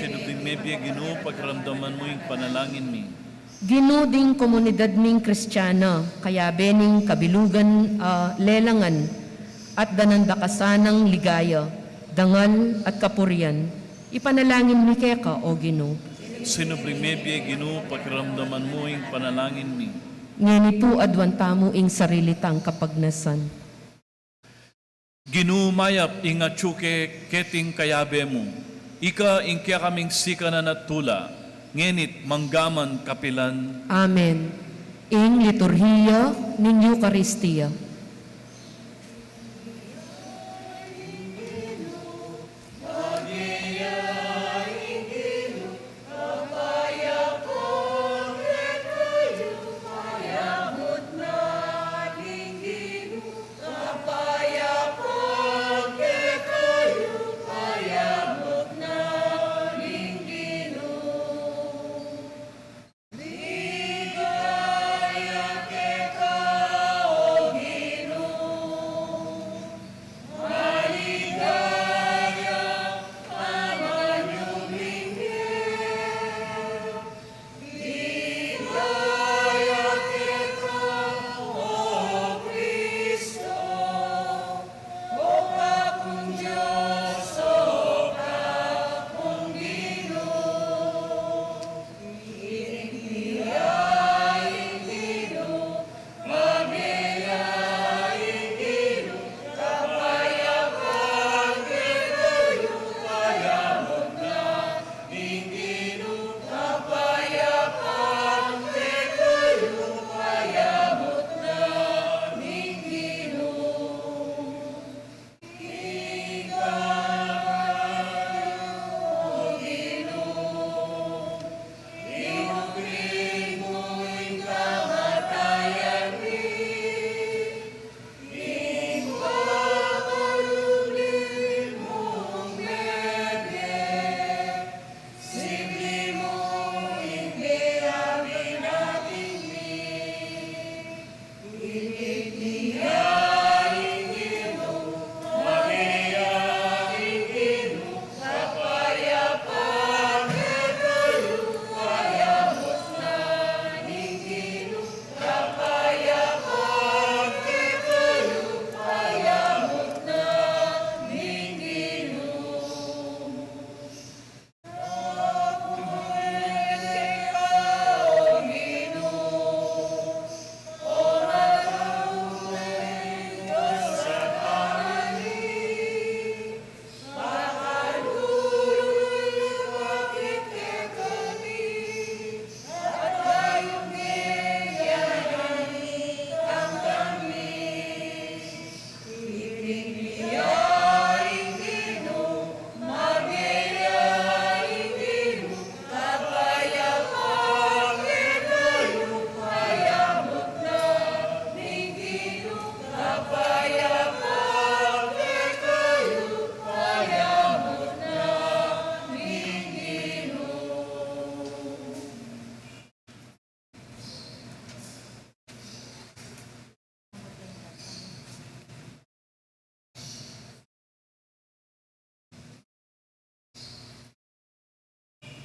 Sinubling mebie Ginu, pakiramdaman mu ing panalangin mi. Ginu, ding komunidad ming Kristiana, kayabe ning kabilugan a lelangan, at danan da ka sanang ligaya, dangal at kapurian, ipanalangin mi keka, O Ginu. Sinubling mebie Ginu, pakiramdaman mu ing panalangin mi. Ngeni pu aduan tamu ing sarili tang kapagnasan. Ginu, mayap ing atyu ke keting kayabe mu. Ika ing kekaming sikanan at tula. Ngenit manggaman kapilan. Amen. Ing liturhiya ning Eukaristia.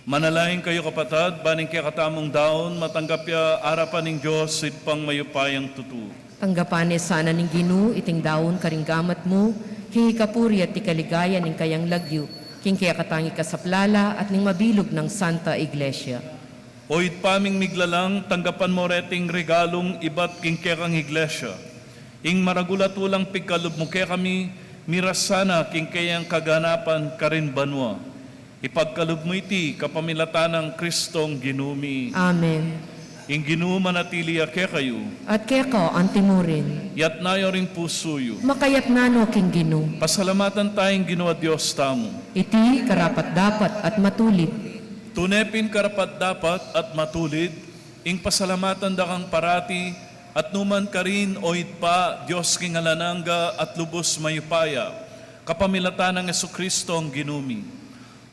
Manalangin kayu, kapatad, ban ing kekatamung daun matanggap ya arapan ning Dios Ibpang mayupayang tutu. Tanggapan ne sana ning Ginu iting daun karing gamat mu, king ikapuri at ikaligaya ning kayang lagyu, king kekatang ikasaplala at ning mabilug nang Santa Iglesia. O Ibpa ming miglalang, tanggapan mu reting regalung ibat king kekang Iglesia. Ing maragul a tulang pigkalub mu kekami, miras sana king keyang kaganapan karin banua. Ipagkalub mu iti kapamilatan nang Kristong Ginu mi. Amen. Ing Ginu manatili ya kekayu. At keka antimurin. Yatna yu ring pusu yu. Makayatna no king Ginu. Pasalamatan taya ing Ginu a Dios tamu. Iti karapat-dapat at matulid. Tune pin karapat-dapat at matulid, ing pasalamatan da kang parati, at numan karin, o Ibpa, Dios king alang angga at lubus mayupaya, kapamilatan nang Jesukristong Ginu mi.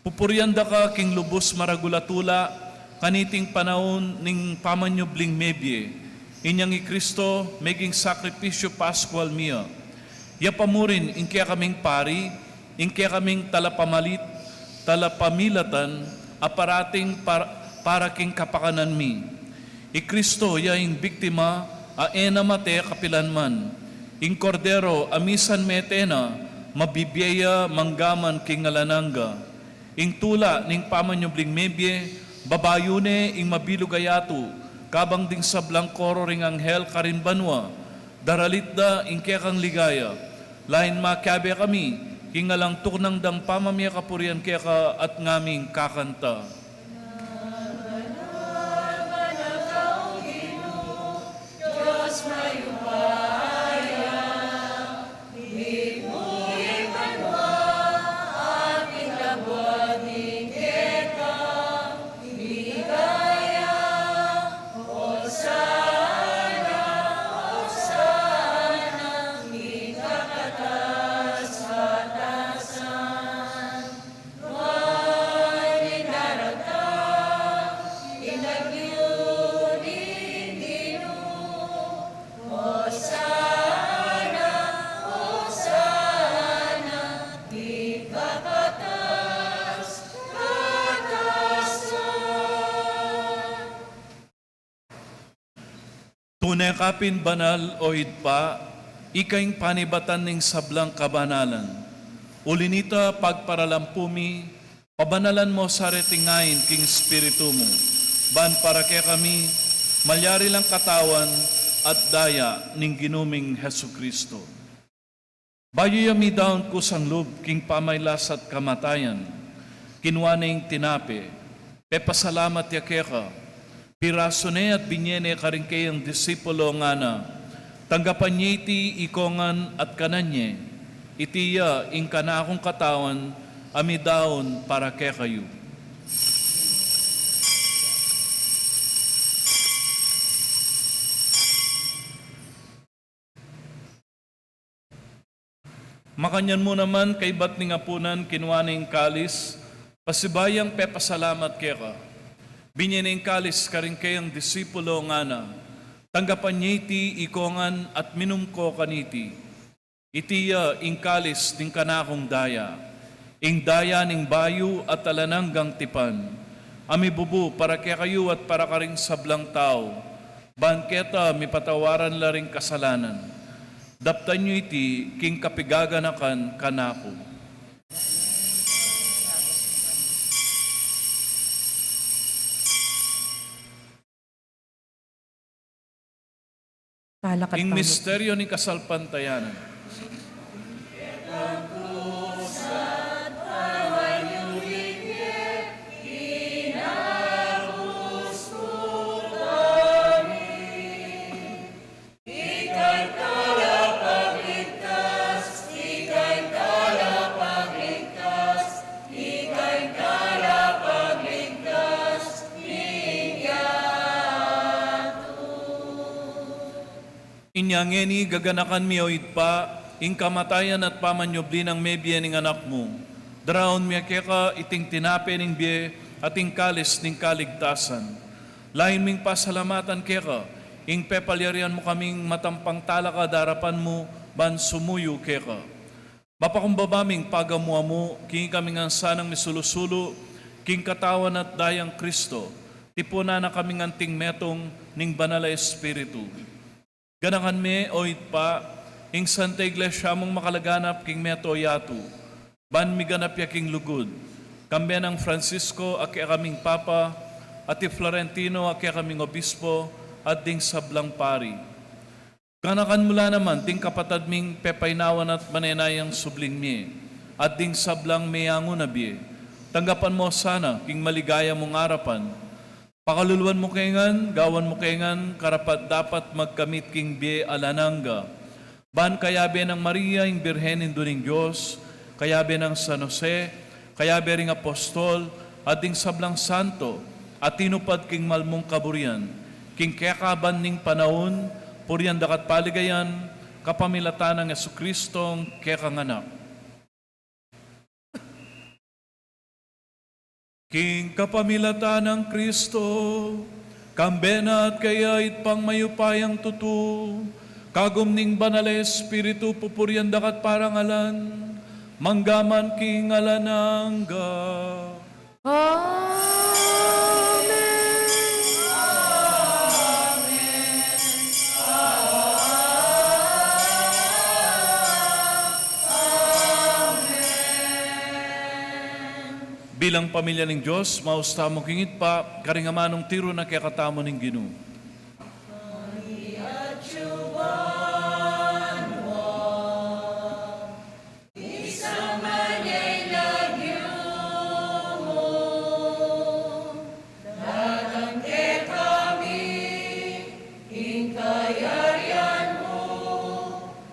Pupurian da ka king lubus maragul a tula, kaniting panaun ning pamanyubling mebie, inyang i Kristo meging sakripisyu Paskual mi ya. Ya pa murin ing kekaming pari, ing kekaming talapamalit, talapamilatan, a parating par-, para king kapakanan mi. I Kristo ya ing biktima a e na mate kapilan man. Ing Kordero a misan mete na, mabibie ya manggaman king alang angga. Ing tula ning pamanyubling mebie, babayu ne ing mabilug a yatu, kabang ding sablang koro ring anghel karin banua, daralit da ing kekang ligaya. Lain makiabe kami king alang tuknang dang pamamie kapurian keka at ngaming kakanta. Tune ka pin banal, o Ibpa, ika ing panibatan ning sablang kabanalan. Uli nita, pagparalampu mi, pabanalan mo sa reting ain king Espiritu mu, ban para kekami, malyari lang katawan at daya ning Ginu ming Jesucristo. Bayu ya midaun kusang lub king pamailas at kamatayan, kinua ne ing tinape, pepasalamat ya keka, pirasu ne at binye ne karing kayang disipulo, ngana: Tanggapan ye iti ikongan at kanan ye, iti ya ing kanakung katawan a midaun para kekayu. Makanyan mu naman, kaybat ning apunan, kinua ne ing kalis, pasibayu yang pepasalamat keka, binye ne ing kalis karing kayang disipulo, ngana: Tanggapan ye iti ikongan at minum ko kaniti. Iti ya ing kalis ning kanakung daya, ing daya ning bayu at alang anggang tipan, a mibubu para kekayu at para karing sablang tau, ban keta mipatawaran la ring kasalanan. Daptan yu iti king kapigaganakan kanaku. Palakad Ing tamu. Misteryo ning kasalpantayanan. Inya ngeni, gaganakan mi, o Ibpa, ing kamatayan at pamanyubli nang mebie ning Anak mu. Daraun mi keka iting tinape ning bie at ing kalis ning kaligtasan. Lain ming pasalamatan keka ing pepalyarian mu kaming matampang talakad king arapan mu ban sumuyu keka. Mapakumbaba ming pagamu-amu king ikami ngan sanang misulu-sulu king katawan at dayang Kristo, tipunan na kaming anting metung ning Banal a Espiritu. Ganakan me, o Ibpa, ing Santa Iglesia mung makalaganap king meto yatu, ban miganap ya king lugud, kambe nang Francisco a kekaming Papa, at i Florentino a kekaming Obispo, at ding sablang pari. Ganakan mu la naman ding kapatad ming pepainawan at manenayang subling mie, at ding sablang meyangu na bie. Tanggapan mo sana king maligaya mung arapan. Pakaluluan mu ke ngan, gawan mu ke ngan karapat-dapat magkamit king bie alang angga. Ban kayabe nang Maria, ing Birhen Indu ning Dios, kayabe nang San Jose, kayabe ring apostol, at ding sablang santo a tinupad king malmung kaburian, king kekaban ning panaun, purian da ka at paligayan, kapamilatan nang Jesucristong kekang Anak. King kapamilatan nang Kristo, kambe na at kaya, Ibpang mayupayang tutu, kagum ning Banal a Espiritu, pupurian da ka at parangalan, mangga man king alang angga. Amen. Bilang pamilya ning Dios, maus tamu king Ibpa, karing amanung tiru na kekatamu ning Ginu. Datang kekami ing kayarian mu,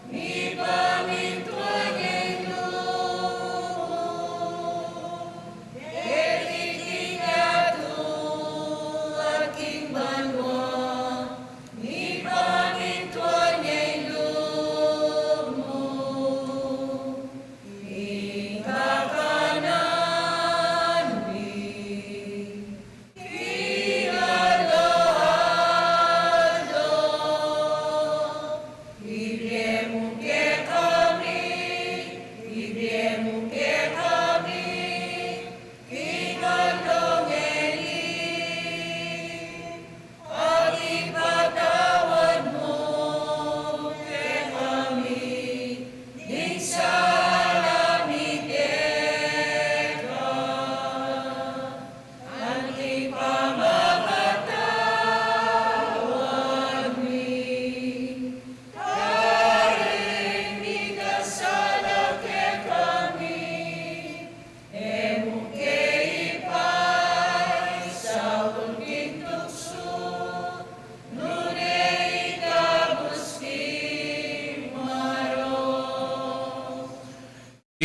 mipamintuan ya ing lub mu, keti king yatu at king banua, mipamintuan ya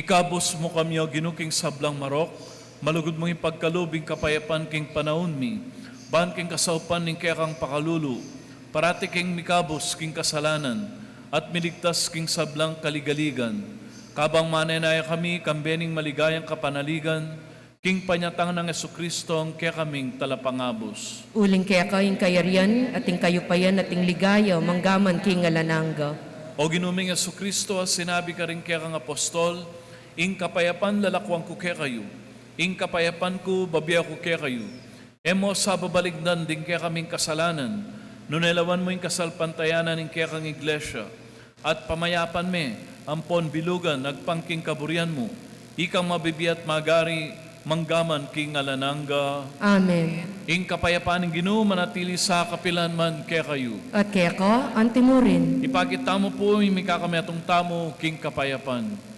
Ikabus mu kami, O Ginu, king sablang marok, malugud mung ipagkalub ing kapayapan king panaun mi, ban king kasaupan ning kekang pakalulu, parati kaming mikabus king kasalanan, at miligtas king sablang kaligaligan. Kabang manenaya kami, kambe ning maligayang kapanaligan, king panyatang nang Jesucristo, ing kekaming talapangabus. Uling keka ing kayarian, at ing kayupayan, at ing ligaya, manggaman king alang angga. O Ginu ming Jesucristo, a sinabi karing kekang apostol, ing kapayapan lalakuan ku kekayu, ing kapayapan ku bibie ku kekayu. E mu sa babalikdan ding kekaming kasalanan, nune lawan mu ing kasalpantayanan ning kekang iglesia, at pamayapan me ampon bilugan agpang king kaburian mu, ikang mabibie at magari, manggaman king alang angga. Amen. Ing kapayapan ning Ginu manatili sa kapilan man kekayu. At keka antimurin. Ipakit tamu pu ing mikakametung tamu king kapayapan.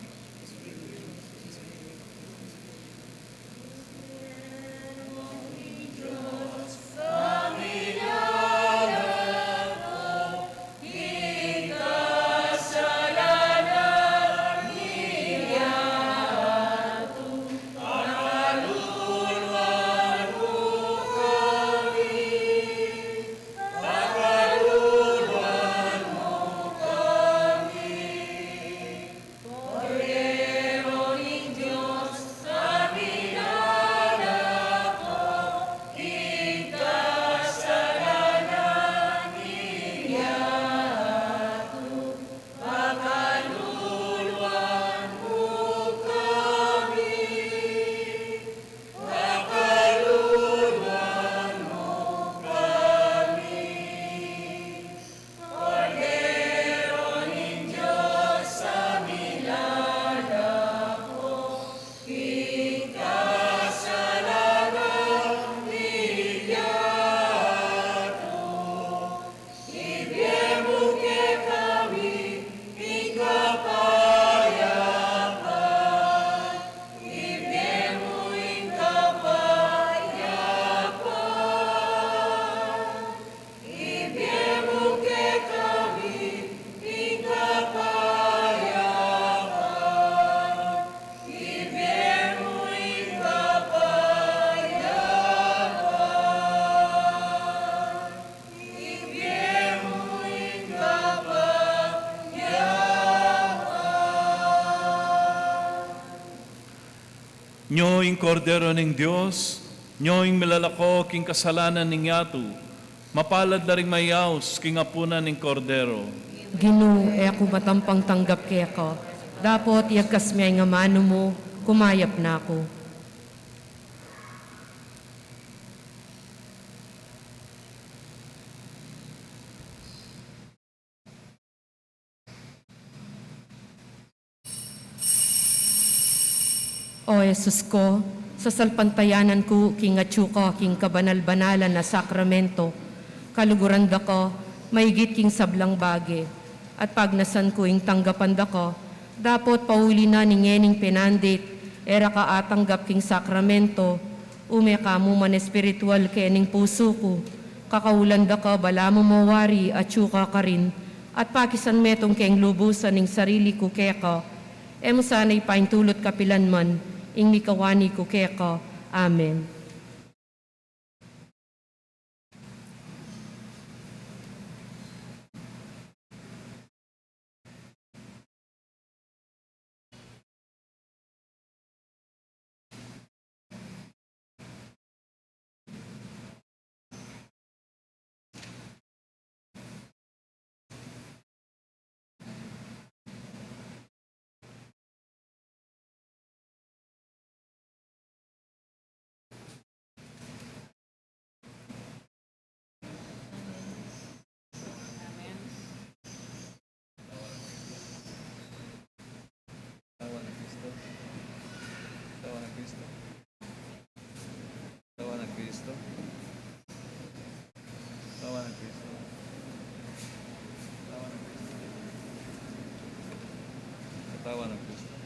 Nyo ing Kordero ning Dios, nyo ing milalako king kasalanan ning yatu. Mapalad la ring mayaus king apunan ning Kordero. Ginu, e ku matampang tanggap keka, dapot iyagkas me ing amanu mu, kumayap na ku. O Jesus ku, sasalpantayanan ku king atyu ka king kabanal-banalan a sakramento, kaluguran da ka maigit king sablang bage, at pagnasan ku ing tanggapan da ka, dapot pauli na ning ngening penandit, e ra ka atanggap king sakramento, ume ka mu man espiritual kening pusu ku, kakaulan da ka balamu mawari atyu ka karin, at pakisan metung keng lubusan ing sarili ku keka, e mu sana ipaintulut kapilan man ing mikawani ku keka. Amen. Katawan nang Kristo. Katawan nang Kristo. Katawan nang Kristo. Katawan nang Kristo. Katawan nang Kristo. Katawan nang Kristo.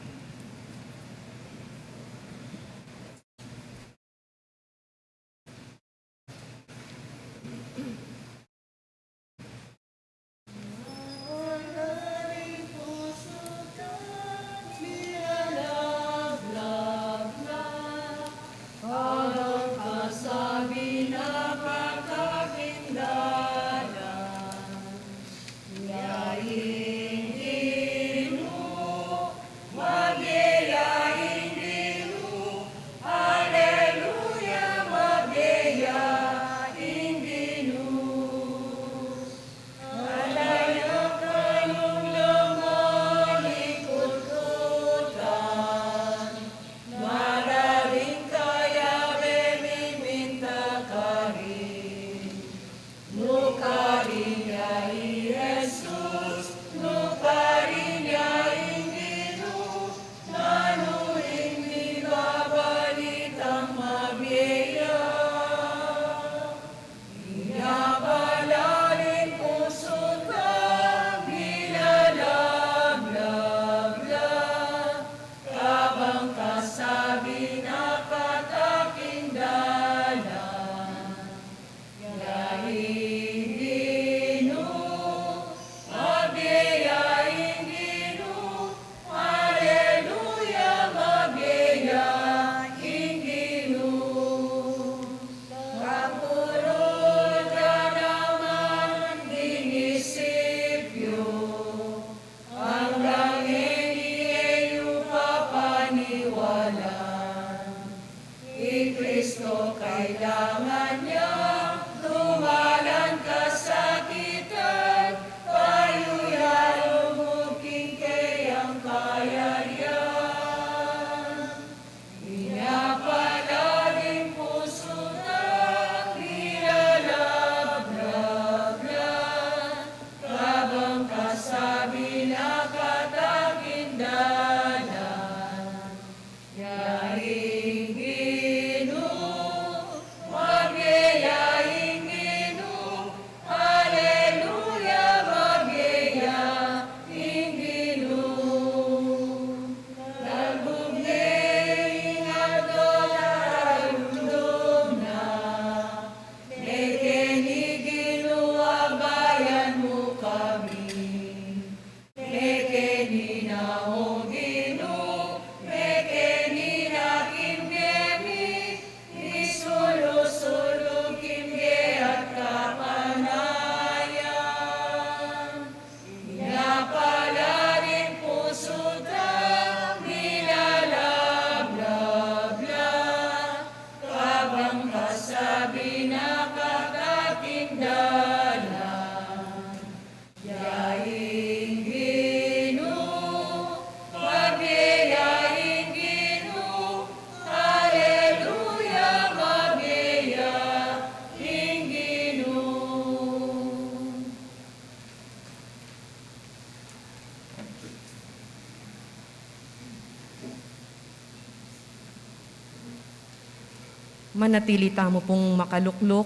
Manatili tamu pung makalukluk.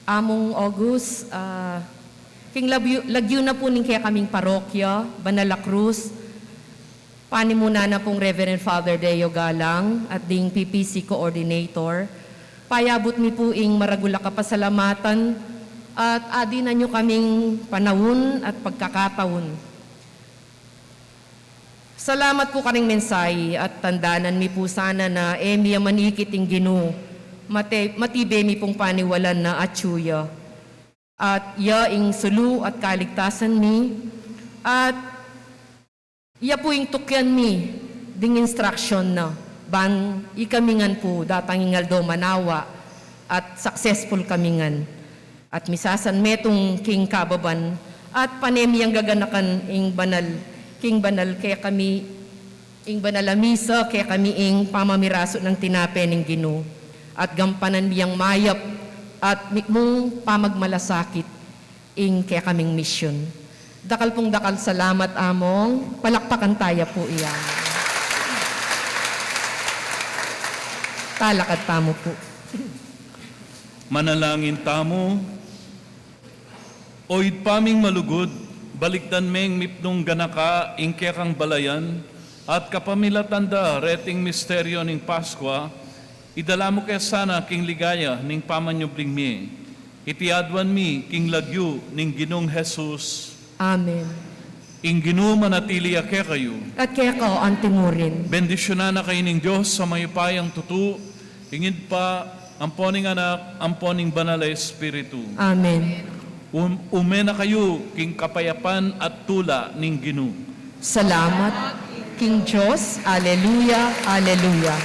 Among August, ah, king lagyu, lagyu na pu ning kekaming parokya, Banal a Cruz, panimunan na pung Reverend Father Deo Galang at ding P P C Coordinator, payabut mi pu ing maragul a kapasalamatan at adinan yu kaming panaun at pagkakataun. Salamat pu karing mensahe at tandanan mi pu sana na e mi ya manikit ing Ginu, mate, matibe mi pung paniwalan na atyu ya. At ya ing sulu at kaligtasan mi, at ya pu ing tukyan mi ding instruction na, ban ikami ngan pu datang ing aldo manawa at successful kami ngan. At misasan metung king kababan, at pane mi yang gaganakan ing banal, king banal kekami, ing banal a misa kekami ing pamamirasu nang tinape ning Ginu. At gampanan mi yang mayap at mikmung pamagmalasakit ing kekaming misyun. Dakal pung dakal salamat, Among. Palakpakan taya pu iya. Talakad tamu pu. Manalangin tamu. O Ibpa ming malugud, balikdan meng mipnung ganaka ing kekang balayan, at kapamilatan da reting misteryo ning Paskwa, idala mu ke sana king ligaya ning pamanyubling mie. Iti aduan mi king lagyu ning Ginung Jesus. Amen. Ing Ginu manatili ya kekayu. At keka antimurin. Bendisyunan na kayu ning Dios a mayupayang tutu, ing Ibpa, ampo ning Anak, ampo ning Banal a Espiritu. Amen. Um, ume na kayu king kapayapan at tula ning Ginu. Salamat king Dios. Aleluya, aleluya.